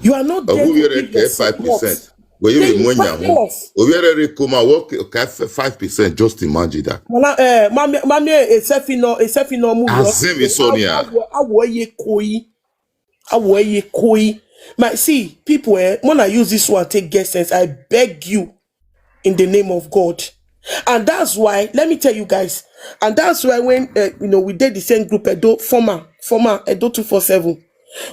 you are not Uh, there who to you give them five support. percent? Where you Then you when back you off. Over there, come out, work, okay, five percent, just imagine that. Mala, eh, mami, mami, eh, selfie no, eh, selfie no move. As if it's on here. Awo ye koi. Awo ye koi. My, see, people, eh, when I use this one, take get sense. I beg you in the name of God. And that's why, let me tell you guys, and that's why when, uh, you know, we did the same group, Edo, former, former Edo two four seven,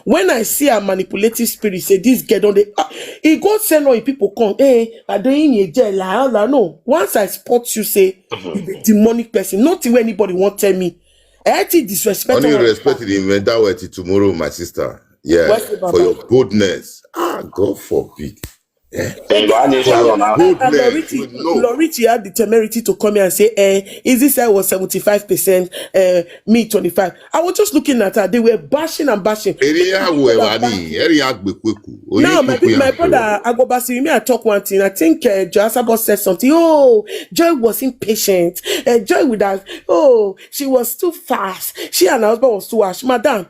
when I see a manipulative spirit, say this girl don't, they, uh, he go send all the people come, hey, I don't in your jail, la, la, no. Once I spot you, say, you be demonic person, not to anybody won't tell me. I think disrespect. Only Our respect the event that way till tomorrow, my sister. Yeah, What's the for baba? Your boldness. Ah, God forbid. Eh? Hey, but I need For Sharon your now. And boldness, Loriti, you know. Loriti had the temerity to come here and say, eh, is this I was seventy-five percent, eh, me twenty-five. I was just looking at her. They were bashing and bashing. Area People where are wani, area agbekweku. Oye Now, my, kuku my ya. Brother Agobasi, you may I talk one thing. I think uh, Joasa Boss said something. Oh, Joy was impatient. Uh, Joy would have, oh, she was too fast. She and her husband was too harsh. Madam,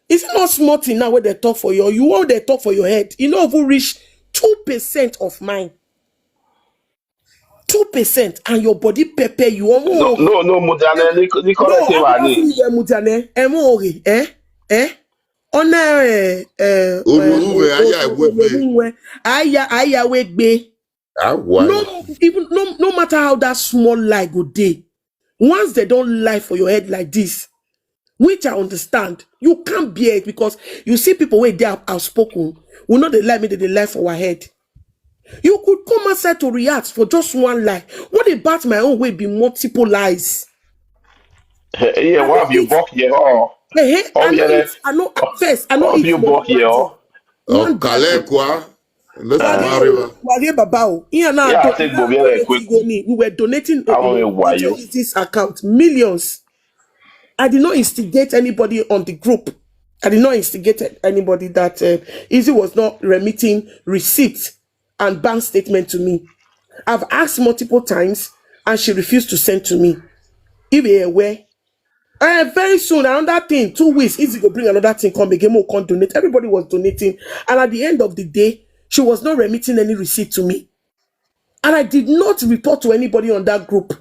is it not small thing now where they talk for you? You want they talk for your head. You know who reach two percent of mine. Two percent and your body pepper you. No, no, no, Mudane, the, the correct thing I need. Mudane, eh? Eh? Ona, eh, eh, Oru uwe, aya, wegbe. Aya, aya, wegbe. Ah, why? No, even no, no matter how that small lie go dey, once they don't lie for your head like this, which I understand, you can't bear it because you see people where they are outspoken. We know they lie me, they, they lie for our head. You could come outside to react for just one lie. What about my own way be multiple lies? Hey, yeah, what have you bought here? Oh, Hey, hey, Oh, I know yeah, it. I know first. I know what have it. You bought here? Oh, Oh, Kalekwa. Let's marry. Wage Baba o. Iyan na Yeah, do- take Bobby Quick. We were donating I want uh, a wayo. This account millions. I did not instigate anybody on the group. I did not instigate anybody that uh, Izzy was not remitting receipt and bank statement to me. I've asked multiple times and she refused to send to me. If you were, uh, very soon, another thing, two weeks, Izzy go bring another thing, come again, more come donate. Everybody was donating. And at the end of the day, she was not remitting any receipt to me. And I did not report to anybody on that group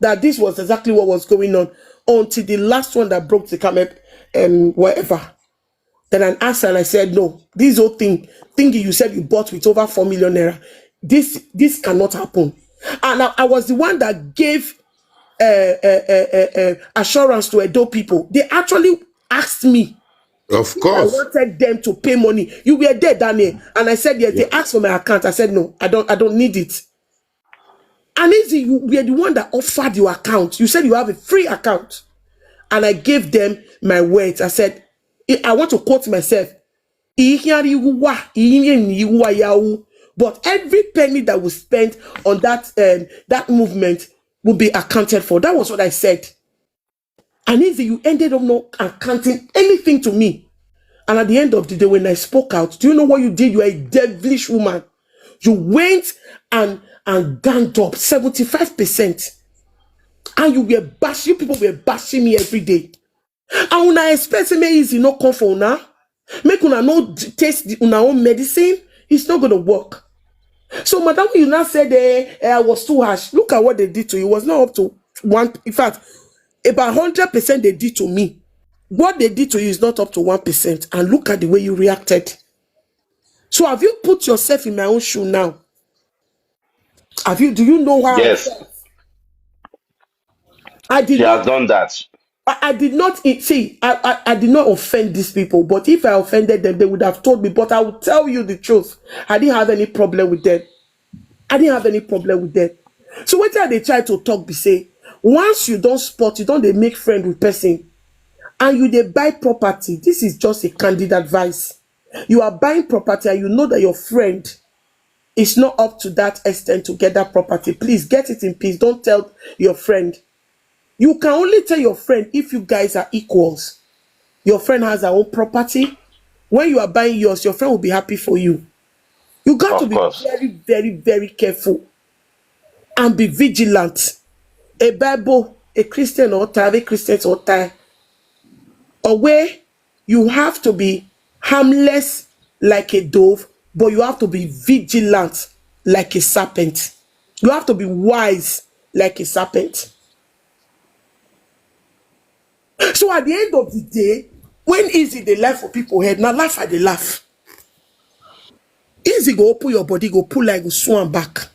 that this was exactly what was going on until the last one that broke the camel, um, whatever. Then I asked her and I said, no, this whole thing, thing you said you bought with over four million naira, this this cannot happen. And I, I was the one that gave uh, uh, uh, uh, uh, assurance to Edo people. They actually asked me Of if I course. wanted them to pay money. You were there, Daniel, and I said yes. They asked for my account. I said no, I don't. I don't need it. And Izzy, you were the one that offered your account. You said you have a free account, and I gave them my words. I said, I I want to quote myself. "Ihiari iwu wa, ihiari iwu wa yawu." But every penny that we spent on that um, that movement will be accounted for. That was what I said. And Izzy, you ended up not accounting anything to me. And at the end of the day, when I spoke out, do you know what you did? You are a devilish woman. You went and and ganged up seventy-five percent. And you were bashing, you people were bashing me every day. And when I expect say make Izzy no come for una, make una no d- taste the, una own medicine, it's not gonna work. So, madam, you now said, eh, eh, I was too harsh. Look at what they did to you. It was not up to one. In fact, about hundred percent they did to me. What they did to you is not up to one percent. And look at the way you reacted. So, have you put yourself in my own shoe now? Have you? Do you know how? I Yes. felt? I did She not. Has done that. I, I did not eat. See, I, I, I did not offend these people. But if I offended them, they would have told me. But I will tell you the truth. I didn't have any problem with them. I didn't have any problem with them. So what are they trying to talk? Be say once you don't spot, you don't they make friend with person, and you they buy property. This is just a candid advice. You are buying property, and you know that your friend is not up to that extent to get that property. Please get it in peace. Don't tell your friend. You can only tell your friend if you guys are equals. Your friend has her own property. When you are buying yours, your friend will be happy for you. You got to be very, very, very careful and be vigilant. A Bible, a Christian or tie, a Christian or tie. Or where you have to be harmless like a dove, but you have to be vigilant like a serpent. You have to be wise like a serpent. So at the end of the day, when Easy dey lie for people head, na laugh I dey laugh. Easy go open your body, go pull like go swan back.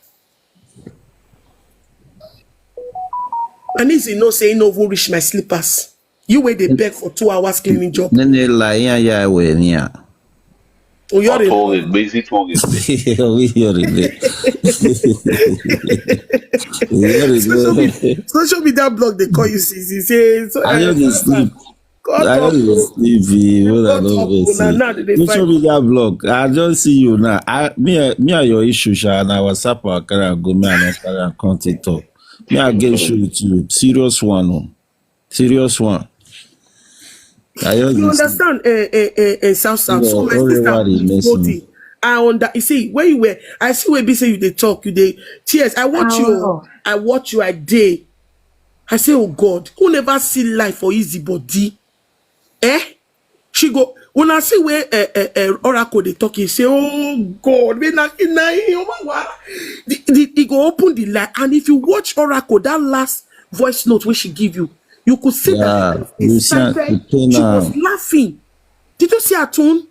And Easy know say he no even reach my slippers. You wey dey beg for two hours cleaning job. Nene la ya ya we ni a. Oyore. Ọtọ rẹ gbé sí tó rẹ gbé. We your regret. We your Social regret. media, social media blog dey call you Sisi. Say so. I just dey sleep. Cut I off. just dey sleep. eh, When I Cut don't off. vex Una you. now dey Social fight. Media blog. I just see you now. I me and- me and your issue, sha. Na WhatsApp I carry and go. Me and I carry and come TikTok. Me I get issue with you. Serious one, oh. Serious one. I just You dey sleep. Understand? Eh, eh, eh, eh, South South. So No, my only sister, one dey mess me. Body. I under. You see where you were. I see where be say you dey talk. You dey tears. I watch you. Oh. I watch you. I dey. I say, oh God, who never see life for Easy body? Eh? She go. When I see where eh, eh, eh, Oracle dey talk, he say, oh God, when I, na him, oh my, the, the, he go open the light, and if you watch Oracle, that last voice note wey she give you, you could see Yeah, that you see am, excited. you pain She was am. Laughing. Did you see her tone?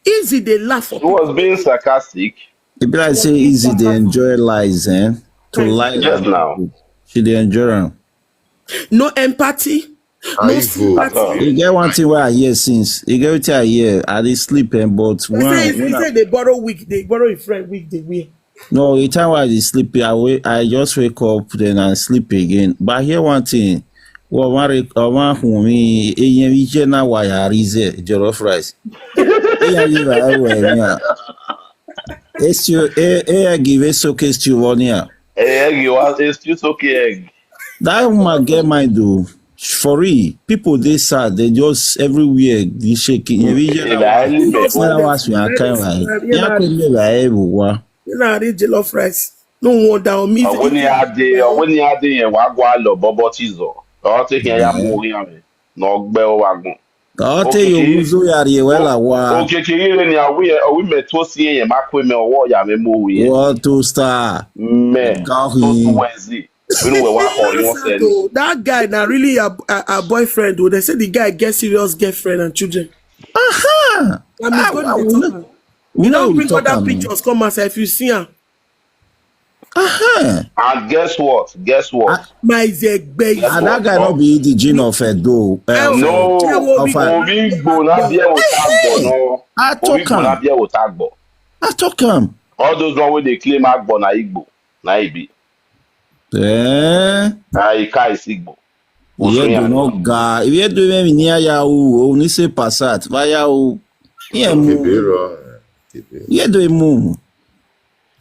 Easy dey laugh for She was being sarcastic. E be like say Easy dey enjoy lies, eh? To lie. Yes, now. She dey enjoy am. No empathy, no Aivo. sympathy. E get one thing wey I hear since. E get wetin I hear. I dey sleep, eh, but He when say, I, he when I, say they borrow wig, they borrow a friend wig, they wear. no, the time wey I dey sleep, I wake, I just wake up, then I sleep again. But I hear one thing. Well, one rec- uh, one who me, eh, yeah, we just now why I reason jollof rice. Yeah, you right, well, yeah. It's your, eh, eh, give it so case to one here. Egg, you want it's still okay egg. That woman get mind though. For real, people dey sad. They just everywhere they shaking. Every year, Ìlà ẹni bẹ̀. Now I was we are kind like, yeah, could be like, hey, wa. You know, I read jollof rice. No wonder on me. Ọ̀wé ni a dé, ọ̀wé ni a dé yẹn wàá gbọ́ àlọ́ bọ́bọ́ tí zọ̀. Ọ̀ tí kì í ya mú orí àmì. Nà ọgbẹ́ ó wà gùn. I'll tell you, who's who are you? Well, I wa. Òkè kiri rẹ̀ ni àwí ẹ̀, ọ̀wí mẹ̀ tó sí ẹ̀yẹ̀ máa pé mẹ́ ọwọ́ ìyá mi mú orí yẹn. What to star? Mẹ́ tó Gahi. tún wẹ̀ sí. Inú wẹ̀ wá kọ̀ ni wọ́n sẹ́ni. So that guy now really a, a, a boyfriend though. They say the guy get serious girlfriend and children. Aha. I mean, Ah, God ah, dey we talk know- am. We You know don't we bring talk other am. Pictures come outside if you see am. Aha. And guess what? Guess what? My zegbe. And that guy not be the gene of Edo. Eh, Uh, No, Jẹ́wọ́ of wípé- a- orí gbóná bí ẹ̀wò tá a gbọ̀ náà. I Orí talk gbóná am. Bí ẹ̀wò tá a gbọ̀. I talk am. All those one wey dey claim agbọ̀ na Igbo, na Igbo. Eh. Na Ika is Igbo. Ìyẹn dùn náà ga. Ìyẹn dùn mẹ́rin ní àyàwó òun ní ṣe Passat. Báyàwó. Ìyẹn mú. Kebero. Kebero. Ìyẹn dùn mú.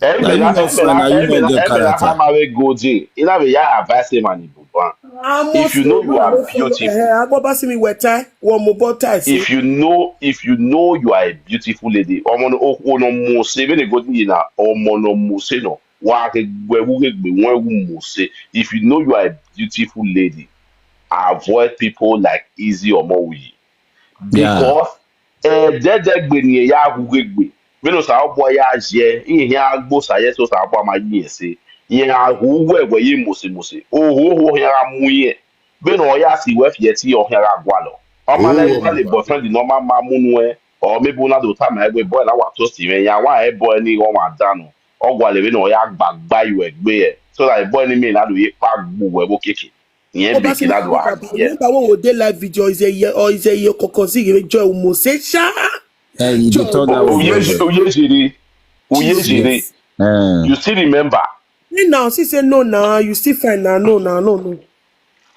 Emela Na you know, na you know the character. Hamare Goje. Ina be ya advice man in Buban. If you know you are beautiful. Agbọ́bá sí mi wẹ̀ táì, wọ́n mo bọ́ táì sí. If you know, if you know you are a beautiful lady, ọmọ no, o, o no mo se, be the good thing na, ọmọ no mo se no. Wa ke gbe wu ke gbe won wu mo se. If you know you are a beautiful lady, avoid people like Easy Omowuyi. Yeah. Because eh, dede gbe ni ya wu ke gbe. Me no sa obo ya je, in ya gbo sa ye so sa obo ma yi se. Yen a hu we we yi mo se mo se. O ho ho ya ra mu yen. Be no ya si we fi e ti o ya ra gwa lo. O ma Oh, le my ka le God. Boyfriend no ma ma mu nu e. Or maybe una do time e gbe boy na wa to si me ya wa e boy ni o wa danu. O gwa le be no ya gba gba yu e gbe e. So that boy ni me na do ye pa gbu we bo keke. Yen be ki na do a. Remember when we dey live video, is a year or is a year kọ̀ọ̀kan sí ìrẹ́jọ́ ìmọ̀ọ́sẹ̀ ṣá. Eh, you dey talk that Oye way. Oye jere. Oye jere. Eh. You still remember? Then now, she say no, now you still fine, now no, now no, no.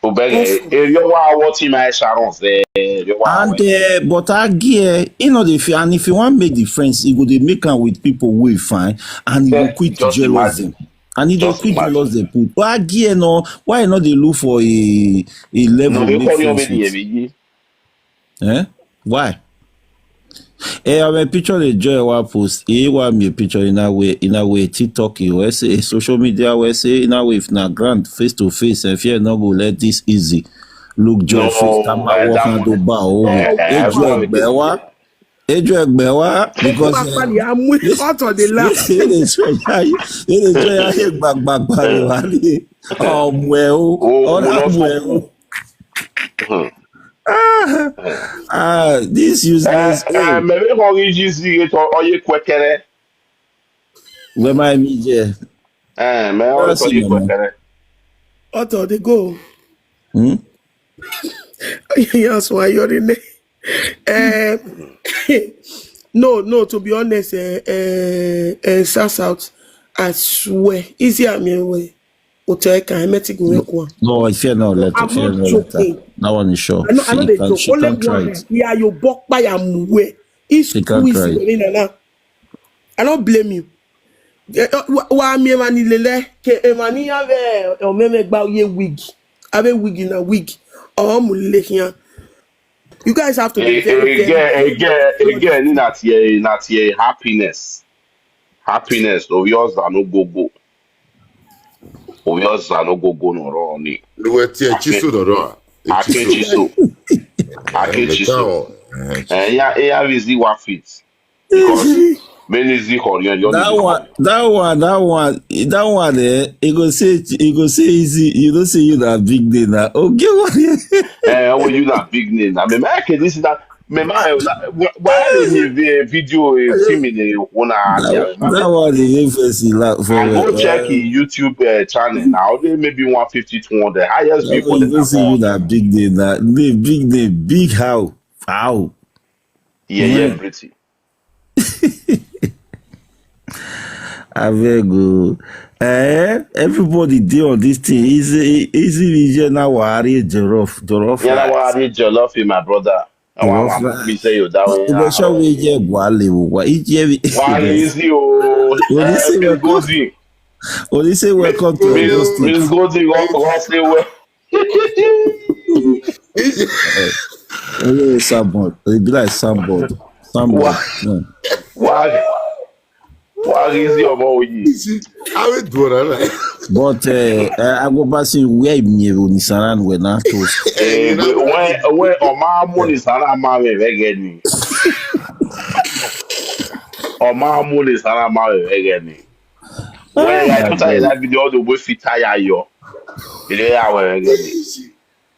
Obege, eri owa awo ti ma e Sharon se, eri owa awo. And uh, but I gear, you know, if and if you want make the friends, you go dey make am with people wey fine, and you Yeah, go quit just jealous imagine. Them, and you go Just quit imagine. Jealous them put. But I gear no, why you not dey look for a a level? No, Wey me make call you friends me with? Yemi. Eh? Why? Eh, I mean, picture the joy wa post. Eh, wa me picture in a way, in a way, TikTok, you say social media, we say in a way, if na grand face to face, if you no go let this Easy look joy No, face, come eh, out walk that and do one. bow. Oh, Eh, eh, eh, I joy, follow it. Bewa. Ejo Egbe wa, because, eh, Papa ni amu out of the last. Ele try ya, ele try ya he gbagba gbagba wa ni. Ọmọ ẹ o, O, ọ̀rẹ́ o lọ ọmọ sọ. Ẹ o. Hmm. Ah, this Eh, useless. eh, mẹ̀mí kan rí jí sí iye tán, ọyẹ kwẹkẹrẹ. Where my media? Eh, mẹ ọ That's tọ́ yẹ it, mama. kwẹkẹrẹ. Out of the goal. Hmm? Yes, why you're in there? Eh, no, no, to be honest, eh, eh, eh, South South, I swear, easy I mean way. Hotel can I met it go work one. No, I fear no let I'm fear not no let her. joking. That one is sure. I know, I know She they can joke. she Only can try one. It. Yeah, you buck by a move. It's She can who is try it. Serena now. I don't blame you. Eh, uh, wa- wa mi ema ni lele ke ema ni have eh, o meme gba ye wig. Have a wig in a wig. Oh, mu lele here. You guys have to be very, very Again, again, again, in that year, in that year, happiness. Happiness, obvious and no go go. Obvious and no go go no wrong. Luwe tie chiso dọdọ a. Akechiso. Akechiso. Ẹ̀hẹ́n. Eh, yeah, yeah, is the one fit. Because many is the Korean, you That know. one, that one, that one, that one. Eh, he go say, he go say easy. You don't say you that big day now. Okay, what? Eh, when you that big name. I mean, my kid, this is that. Me, my, why, why they give a video, a film in a one hour? That, that one dey make person laugh for And go uh, check his YouTube uh, channel now. They maybe one fifty, two hundred. Highest that people one, you in don't say you the that big day now. The big day, big how? How? Yeah, yeah, Mm. pretty. Abeg o. Eh, everybody dey on this thing. Easy, easy, easy. Now, Wari Jollof, Jollof Yeah, that rice. Wari Jollof, my brother. I want Jollof to rice. be say you that way. Ìgbésẹ̀ wo jẹ́ Buhari o? Wà á jẹ́ bí. Why is you? What do you say, Miss welcome? Goldie. What do you say, welcome to Ondo Miss State? Miss Goldie, what what say well. Oh, yeah, Sambod. It be like Sambod. Sambod. Wha- Yeah. Why? Why is your boy? Awe duora na. But uh, uh, I go back say where me Onisaran we na toast. Eh, when when Oma Moni Sana ma me vegeni. Oma Moni Sana ma me vegeni. When I put that video, all the way fit tire yo. You know how we vegeni.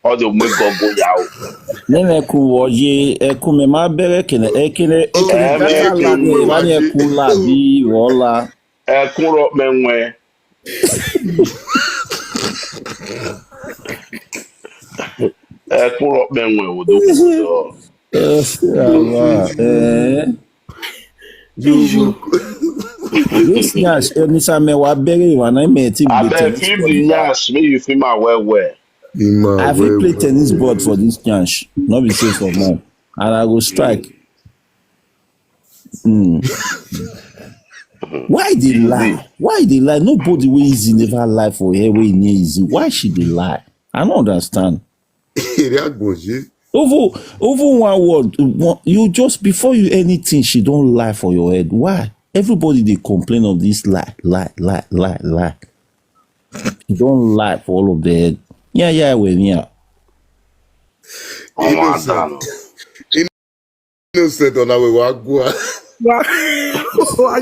All the way go go yao. Nene ku woje eku me ma bere kene ekene ekene Eh, dala me la eku me wa ni eku la bi wola. Ekuro menwe. Ekuro menwe odo. Eh, Allah, eh. This nyash, eh, Mister Me wa bere wa na me ti I be bet tennis film for the me. Nyash, me you film my well well. I fit play tennis board for this nyash. Not be safe for more. And I go strike. Mm. Why they lie? Why they lie? Nobody wey easy never lie for here wey e no easy. Why she dey lie? I don't understand. Èrè àgbọ̀njẹ́. Over, over one word, one, you just before you anything, she don't lie for your head. Why? Everybody they complain of this lie, lie, lie, lie, lie. You don't lie for all of the head. Yeah, yeah, we yeah. Ọmọ Innocent. àdánù. Innocent ọ̀nà àwẹ̀ wá gbọ́. Wa- wa-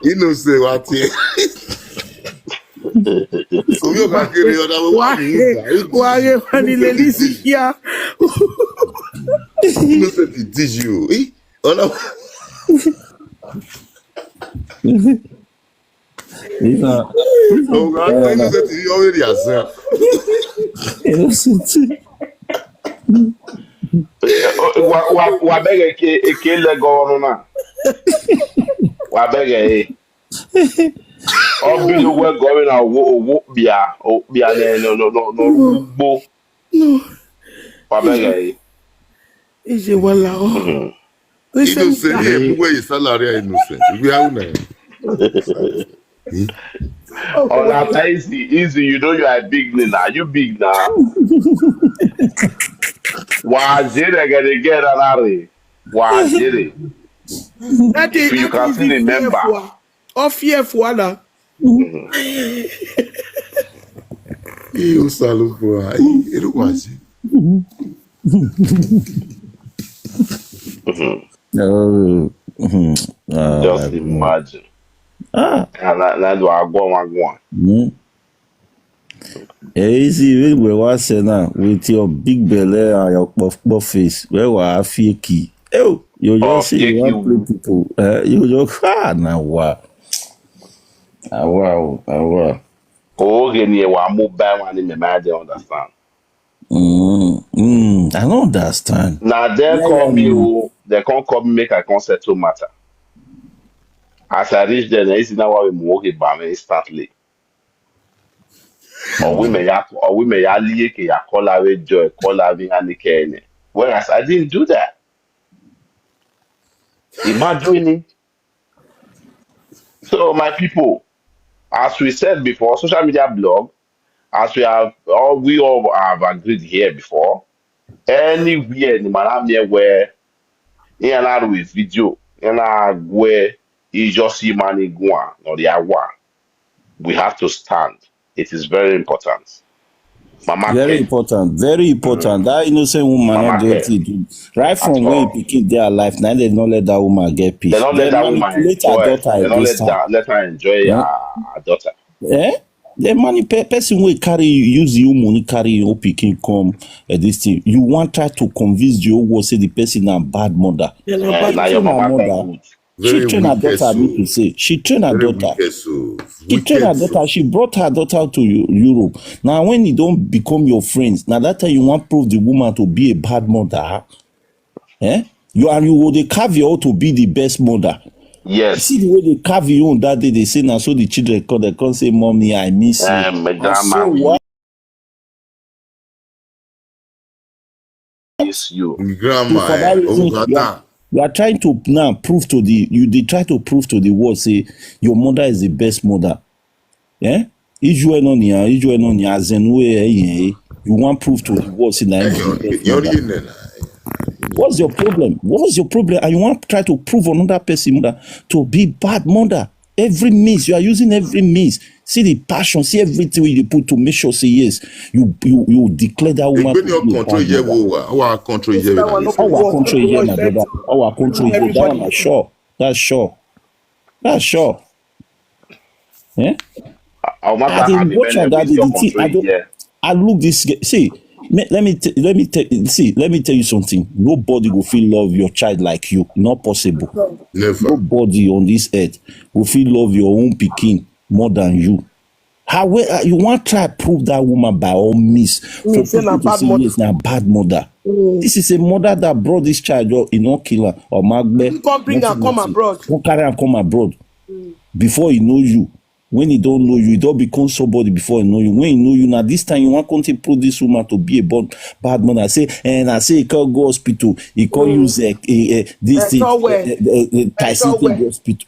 Innocent wá tiẹ̀. Sọ̀rọ̀ yóò ká kiri ọ̀nà àwẹ̀ wá wa- nìyí. wa- wa- wa- ni lè ní sí kíá. Innocent ti díjú o. Eh, ọ̀nà It's not, ọ̀gá Innocent ti yọ wẹ́rẹ́ àṣà. innocent. Wa wa wa bẹgẹ ke eke lẹgọ ọrùn náà. Wa bẹgẹ e. Ọbí ló wẹ gọmìnà owó owó bíà bíà lẹ lọ lọ lọ lọ gbó. No, Wa bẹgẹ e. is a wala. Oh, Innocent yẹ mú wẹ̀yẹ salary Innocent. Ìgbé àwọn náà. Ọ̀nà àtà easy easy you know you are big name na you big na. Wà á jẹ́ rẹ̀ gẹ̀dẹ̀gẹ̀ rárá rẹ̀. Wà á jẹ́ rẹ̀. That is You can see the member. All fear for Allah. Iyo salo bro. Èrò wá sí. Oh, hmm. Just imagine. Ah, And I, I do I go and go on. mm. Easy, we we wa say now with your big belly and your puff puff face. Where wa fake? Oh, you just say you want play people. Uh, you just ah na wa. Ah wow, ah wow. Oh, okay, ni wa mobile one in the mind, they understand. Mm, mm, I don't understand. Now they Yeah, call yeah, me, yeah. Oh, they can't call me, make I can't settle matter. As I reach there, they see now what we move it by me instantly. Or women ya, or women ya liye ke ya call away joy, call away any care. Whereas I didn't do that. Imagine it. So my people, as we said before, social media blog, as we have all we all have agreed here before, anywhere in the Manamia where in an with video, in a where is just human iguan or the agua, we have to stand. It is very important. Mama Very K, important, very important. That innocent woman Mama not do K, what he do. Right at from when all. Pikin dey alive, now they don't let that woman get peace. They don't They let that woman manipulate her enjoy. daughter They don't let against her. Her, let her enjoy Yeah. her, her daughter. Eh? The money pe- person will carry use your money, carry your picking come uh, this thing. You want try to convince the whole world say the person a bad mother. Then Eh, about now She your train her mama mother. can good. She Very train her wicked daughter. I mean soul. To say she train her Very daughter. Wicked soul. She train her Wicked soul. Daughter. She brought her daughter to Eu- Europe. Now when you don't become your friends, now that time you want prove the woman to be a bad mother. Eh? You and you will they carve your own to be the best mother. You Yes. See the way they carve your own that day. They say now so the children come, they come say, "Mommy, I miss you." Um, my I say grandma, we what? Miss you. So Grandma, for that eh, reason, you are, Ogata. You are trying to now prove to the you they try to prove to the world say your mother is the best mother. Eh? Ijue no nia, ijue no nia, azenue eh, eh. You want proof to the world say that is the best You're mother. in there. What's your problem? What's your problem? And you want to try to prove another person mother to be bad mother. Every means you are using every means. See the passion, see everything you put to make sure say yes, you you you declare that woman Egbe to ni o be a control bad ye mother. Wo wa. Our control ye That one no Wo. go Our work. control No here, go my effect. Brother. Our control here. That one Everybody. Is sure. That's sure. That's sure. Eh? Our matter I dey have been watch am that day. Your The thing I control don't. Yeah. I look this. Guy- See, me, let me t- let me tell see. Let me tell you something. Nobody will feel love your child like you. Not possible. Never. Nobody on this earth will feel love your own pikin more than you. How uh, you want try prove that woman by all means for Me say na people to bad say mother. Yes, na bad mother. This is a mother that brought this child up, you know, kill her or magbe. You come bring her come abroad. Come carry her come abroad. Before he know you, when he don't know you, he don't become somebody before he know you. When he know you now, this time you want to prove this woman to be a bad, bad mother. Say and I say he can't go hospital. He can't use uh, uh, uh, this Eh, thing. so where? Uh, uh, uh, Tyson so thing where? Go hospital.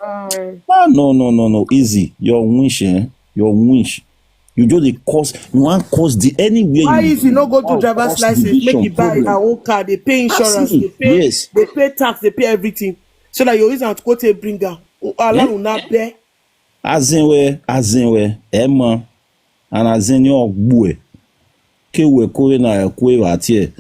Ah, no, no, no, no. Easy. Your wish, eh? Your wish. You just dey cause you want cause the anywhere Why you is he no go do want driver's cause license? Make division he buy problem. Her own car. They pay insurance. Absolutely. They pay. Yes. They pay tax. They pay everything. So that you use and go take bring her. Allow Eh? Una bear. Azinwe, azinwe, ema, and azin your boy. Ke we kore na kwe watie.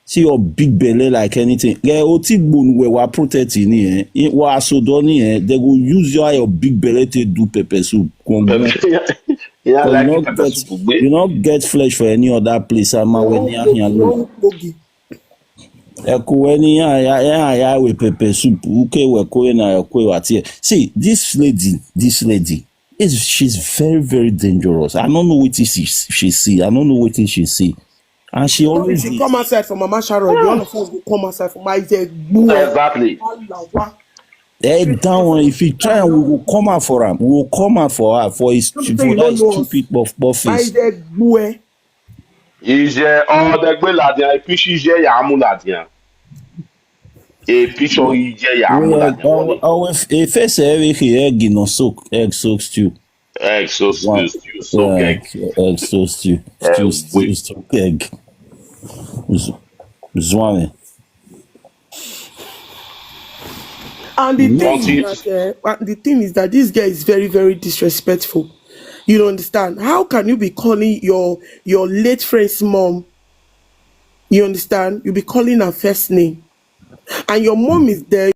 See your big belly like anything. Yeah, oti gbonu we wa protect ni eh. Wa so do ni eh. They go use your your big belly to do pepper soup. Kongo. Yeah, You like no it, pepper get soup. you no get flesh for any other place. Ama we ni ahian lo. Ogi. Eko we ni ya ya ya ya we pepper soup. Uke we ko na ya ko wa tie. See this lady, this lady is she's very very dangerous. I don't know what she she see. I don't know what she see. And she If always she dey come outside from Mama Sharon, the all of us will come outside from my head. Gbue. Exactly. Alawa. head down. If you try, we will come out for him. We will come out for her for his Don't say for you that don't know us. Stupid buff buff My face. head. Gbue. Ije on the gbe ladian, e pishi ije ya mu ladian. E pishi ije ya mu Well, ladian. our, our face every egg in soak, egg soak stew. Egg so Wow. stew, stew, so Yeah, egg. Egg soak stew. Eh, Stew, we- stew, stew, egg. Z- Zwame. And the thing Don't is eat. That uh, the thing is that this guy is very very disrespectful. You don't understand? How can you be calling your your late friend's mom? You understand? You be calling her first name. and your mom is there,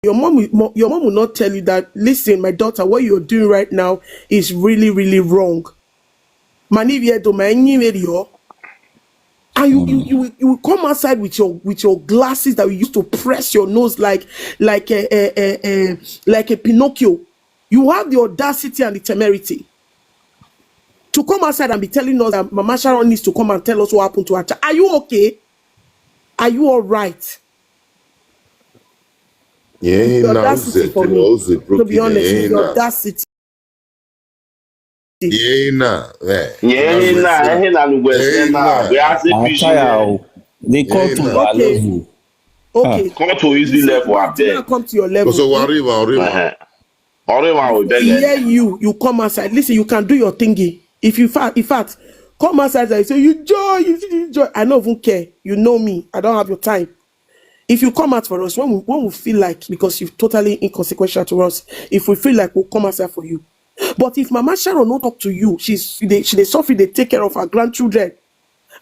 your mom will, mo- your mom will not tell you that, "Listen, my daughter, what you're doing right now is really, really wrong." Mani viedo ma enyi veri o. And you, you, you, will- you will come outside with your, with your glasses that you used to press your nose like, like a, a, a, a like a Pinocchio. You have the audacity and the temerity to come outside and be telling us that Mama Sharon needs to come and tell us what happened to her child. Are you okay? Are you all right? Yeah, The na audacity uze for tena me. uze To be broken. honest, Yeah, the na. Audacity. Yeah, na. Eh. Yeah, Na he na, uze. he na nugwe Yeah, na. na. We are the vision. Ataya o. They come Yeah, to na. our Okay. Level. Okay. Come to easy This level, one I did beg. not come to your level. Koso Hmm? wariva, wariva. Uh-huh. Already, I will If beg you them. hear you, you come outside. Listen, you can do your thingy. If you fa- in fact, come outside and say, "You joy, you see this joy." I don't even care. You know me. I don't have your time. If you come out for us, when we, when we feel like, because you're totally inconsequential to us, if we feel like, we'll come outside for you. But if Mama Sharon no talk to you, she's she dey, she dey suffer, they take care of her grandchildren,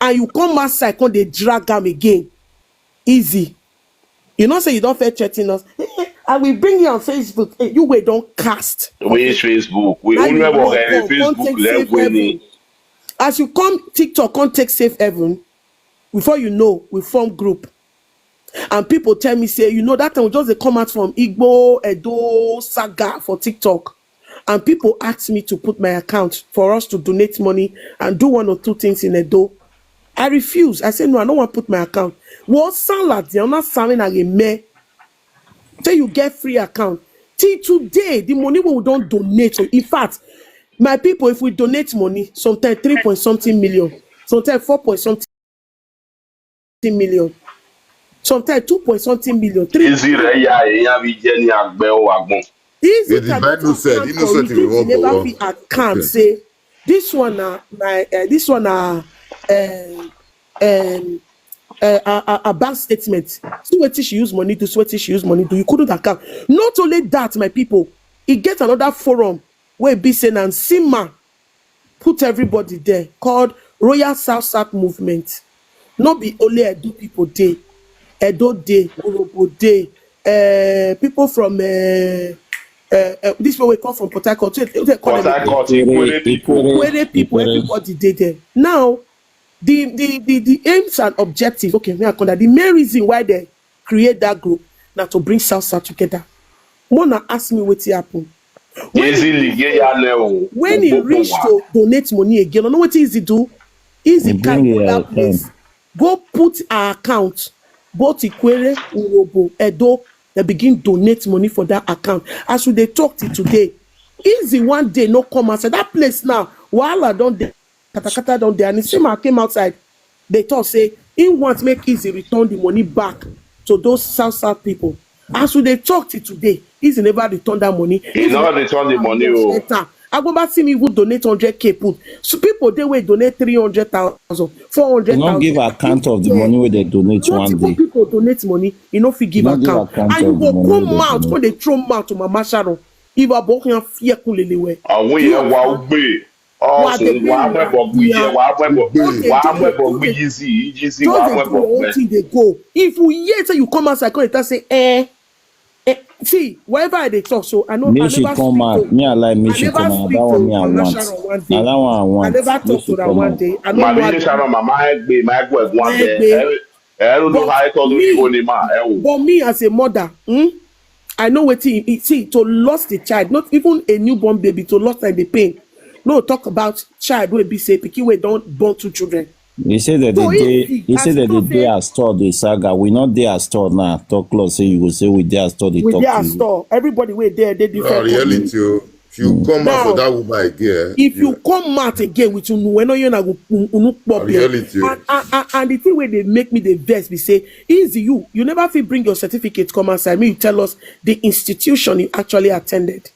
and you come outside, come they drag them again. Easy. You know, say you don't fair threaten us. "Eh, eh, I will bring you on Facebook." Eh, you will don't cast. We use Facebook. We Now only you have walk a up, come Facebook take safe level. heaven. As you come TikTok, come take safe heaven. Before you know, we form group. And people tell me, say, you know, that time we just dey come out from Igbo, Edo, Saga for TikTok. And people ask me to put my account for us to donate money and do one or two things in Edo. I refuse. I say, "No, I don't want to put my account." What salad? You're not selling a me. Say you get free account. Till today, the money we don't donate. So in fact, my people, if we donate money, sometimes three point something million, sometimes four point something million, sometimes two point something million, three. Easy, right? Yeah, yeah, we get ni agbe o agbon. Easy It is cannot innocent, account for innocent it we if you want to never work. fit account. Okay. Say this one na na uh, this one na um, um, uh, a, a, a bank statement. See what she use money do. See what she use money do. You couldn't account. Not only that, my people, it get another forum where be say Nansima put everybody there called Royal South South Movement. Not be only Edo people day, Edo day, Urhobo day, uh, people from uh, uh, uh, this way we come from Port Harcourt. What they call Port them? Harcourt, Ikwere people. Where people, everybody did there. Now, the the the the aims and objectives. Okay, me I come that. The main reason why they create that group now to bring South South together. Mona ask me what happen. When Easy he lige ya le o. When he reached to donate money again, I know what Easy do. Easy He can bring go it that out, place. Go put our account, both Ikwere, Urhobo, Edo, they begin donate money for that account. As we they talk till today, Easy one day no come and say that place now. Wahala don dey, katakata don dey, and the same man came outside. They talk say he want make Easy return the money back to those South South people. As we they talk till today, Easy never return that money. He never return the money o. Enter. I go back see me even donate hundred K put. So people they will donate three hundred thousand, four hundred thousand. They don't give account of the money where they donate one Multiple day. People donate money, you know, if you give Don't give account. account And you of the go money come where they out donate. When they throw mouth to Mama Sharon. If I bought him fear kulelewe. Àwọn yẹn wà ó gbé. Wà á dé Ọ̀sùn wà á pé mẹ́bọ̀ gbé yẹ, wà á mẹ́bọ̀ Don't they wà á do- mẹ́bọ̀ don't gbé they- yìí sí, yìí sí, Just wà á they do mẹ́bọ̀ your own gbé. Thing they go. If you hear say you come outside, come and tell say, eh, eh. See, wherever I dey talk, so I know. Me I she never come speak out. to. Me I like me I she never come out. speak That to one me I Mama want. Sharon one Now day. That one I I want. never Me talk she to her come one out. day. I know Màmí one ní day. sábà màmá ẹ gbé, màá gbọ́ ẹ̀gbọ́n Ẹ abẹ. gbé. Ẹ ẹ ló ló But ha ẹ tọ́ lórí me- ìwọ ni mà ẹ wò. But me as a mother, hmm, I know wetin e see to lost the child, not even a newborn baby, to lost like the pain. No talk about child wey be say pikin wey don born two children. They say that So they if dey. he- They say as that you they say- dey at store. They saga. We not dey at store now. Talk close. Say you go say we dey at store. They We talk dey to at you. Store. Everybody wey dey dey Na different. Company. Reality o. If you come out Now, for that woman again, If you come out again with unu, when you na go unu pop here. Reality o. And, and, and, and the thing wey dey make me dey vex be say, Easy you, you never fit bring your certificate come outside. Me, you tell us the institution you actually attended.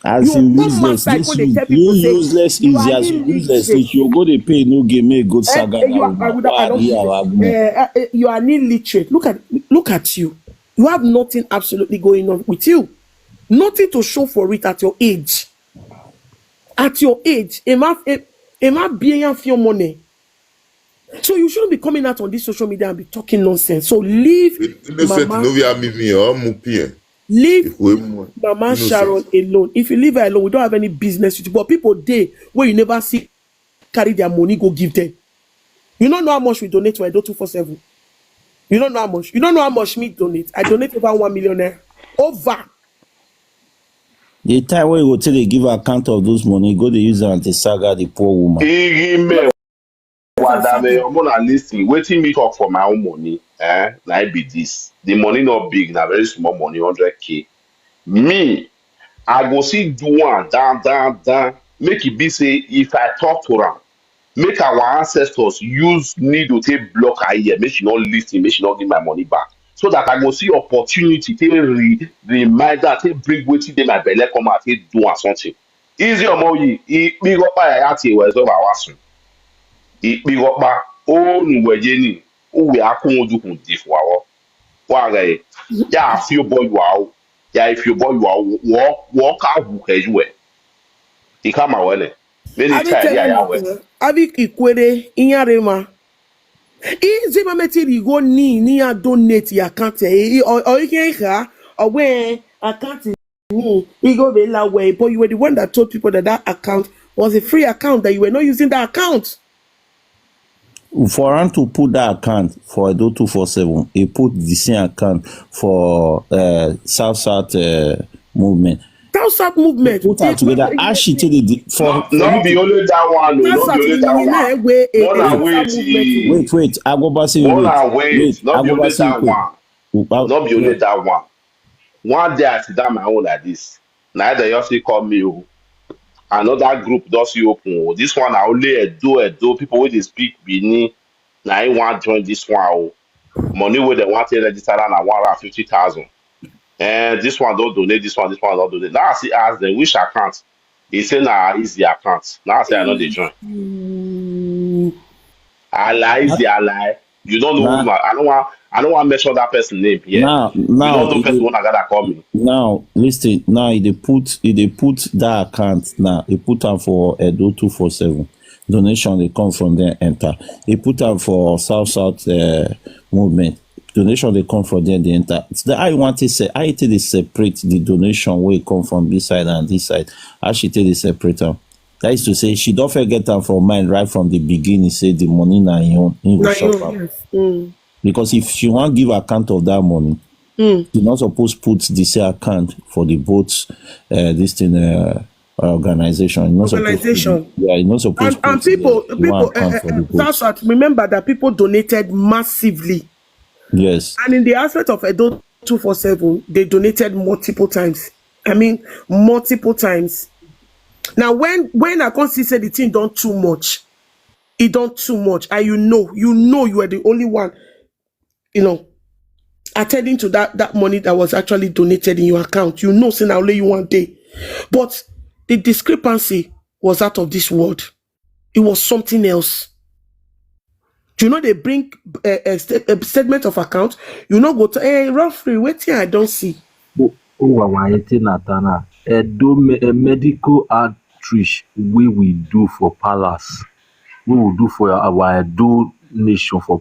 As You in come useless, outside, this go dey you, tell you people say, useless "You is are as illiterate." useless is you go dey pay no game make good Eh, saga eh, you na are, I would, I wa don't, di awa eh, gbọn. eh, eh, you are an illiterate. Look at look at you. You have nothing absolutely going on with you. Nothing to show for it at your age. At your age, enough, enough being your money. So you shouldn't be coming out on this social media and be talking nonsense. So leave Innocent Mama, no via me me or mu pien. Leave If we mu Mama innocent. Sharon alone. If you leave her alone, we don't have any business with you. But people dey where you never see carry their money go give them. You don't know how much we donate to Edo two four seven. You don't know how much. You don't know how much me donate. I donate over one million naira. Over. The time wey you go take dey give account of those money, go dey use am dey saga the poor woman. Igi me wadame, omo na listen. Wetin me talk for my own money? Eh, na it be this. The money not big, na very small money, hundred k. Me, I go see do one down, down, down. Make it be say if I talk to am, make our ancestors use needle take block her ear, make she not listen, make she not give my money back. So that I go see opportunity, take re remind her, take bring wetin dey my belle come out, take do am something. Easy omo yi, ikpigọkpa ya ya ti ewe zo ba wasun. Ikpigọkpa, onu wejeni, uwe akun oju kun di fuawo. Wa ga ye, ya fi obo yuwa o, ya ifi obo yuwa o, wo, wo ka hu ke yuwe. Ikama wene. Many Abi time ya tell ya me, we. uh, Abi Ikwere, Inyarema. Izi mameti rigo ni, ni ya donate ya account, eh, or, or you can ha, or when account ni, you go be la way, but you were the one that told people that that account was a free account, that you were not using that account. For am to put that account for Edo two four seven, he put the same account for uh, South South uh, movement. South South movement. Put am They- together. As she take the for No, not be only that one, no, South not be only South that movement, one. wait, eh, One eh, and South wait, movement. Wait, wait, Agoba say One wait, and wait, wait, not be only Agoba say that wait. One. Uh, Not be only that one. One day I sit down my own like this. Now they just say call me. Oh. Another group does you open. Oh. This one I only Edo, Edo people wey dey speak Benin. Now I want join this one. Oh. Money wey they want to register na one hundred fifty thousand. And this one don't donate, this one, this one don't donate. Now I see ask them which account. He say na easy account. Now I say I no dey join. Mm. I lie, easy, I lie. You don't know Nah. Who my, I don't want I don't want to mention that person name here. Now, You now, don't know it person dey- when I gotta call me. now, listen. Now, he dey put, he dey put that account. Now, he put am for Edo two four seven. Donation dey come from there enter. He put am for South South uh, movement. Donation dey come from there, dey enter. So the, I want to say, I take dey separate the donation wey come from this side and this side. As she take dey separate am. That is to say, she don first get am for mind right from the beginning. Say the money na him own, him go Na chop you, am. Yes. Mm. Because if she wan give account of that money, Mm. you not supposed put the same account for the both uh, this thing uh, organization. You not supposed to Organization. do- yeah, you not supposed And, and put, people, uh, people, one uh, account uh, for the uh, both. that's what, remember that people donated massively. Yes. And in the aspect of Edo two four seven, they donated multiple times. I mean, multiple times. Now, when when I can't see say the thing done too much, it done too much, and you know, you know, you are the only one, you know, attending to that that money that was actually donated in your account. You know, say now only you one day, but the discrepancy was out of this world. It was something else. You know, they bring a, a, sta- a statement of account. You know, go to a hey, roughly waiting. I don't see. Uwa wanyete natana. Edo me, a medical outreach we will do for palace. We will do for our Edo nation for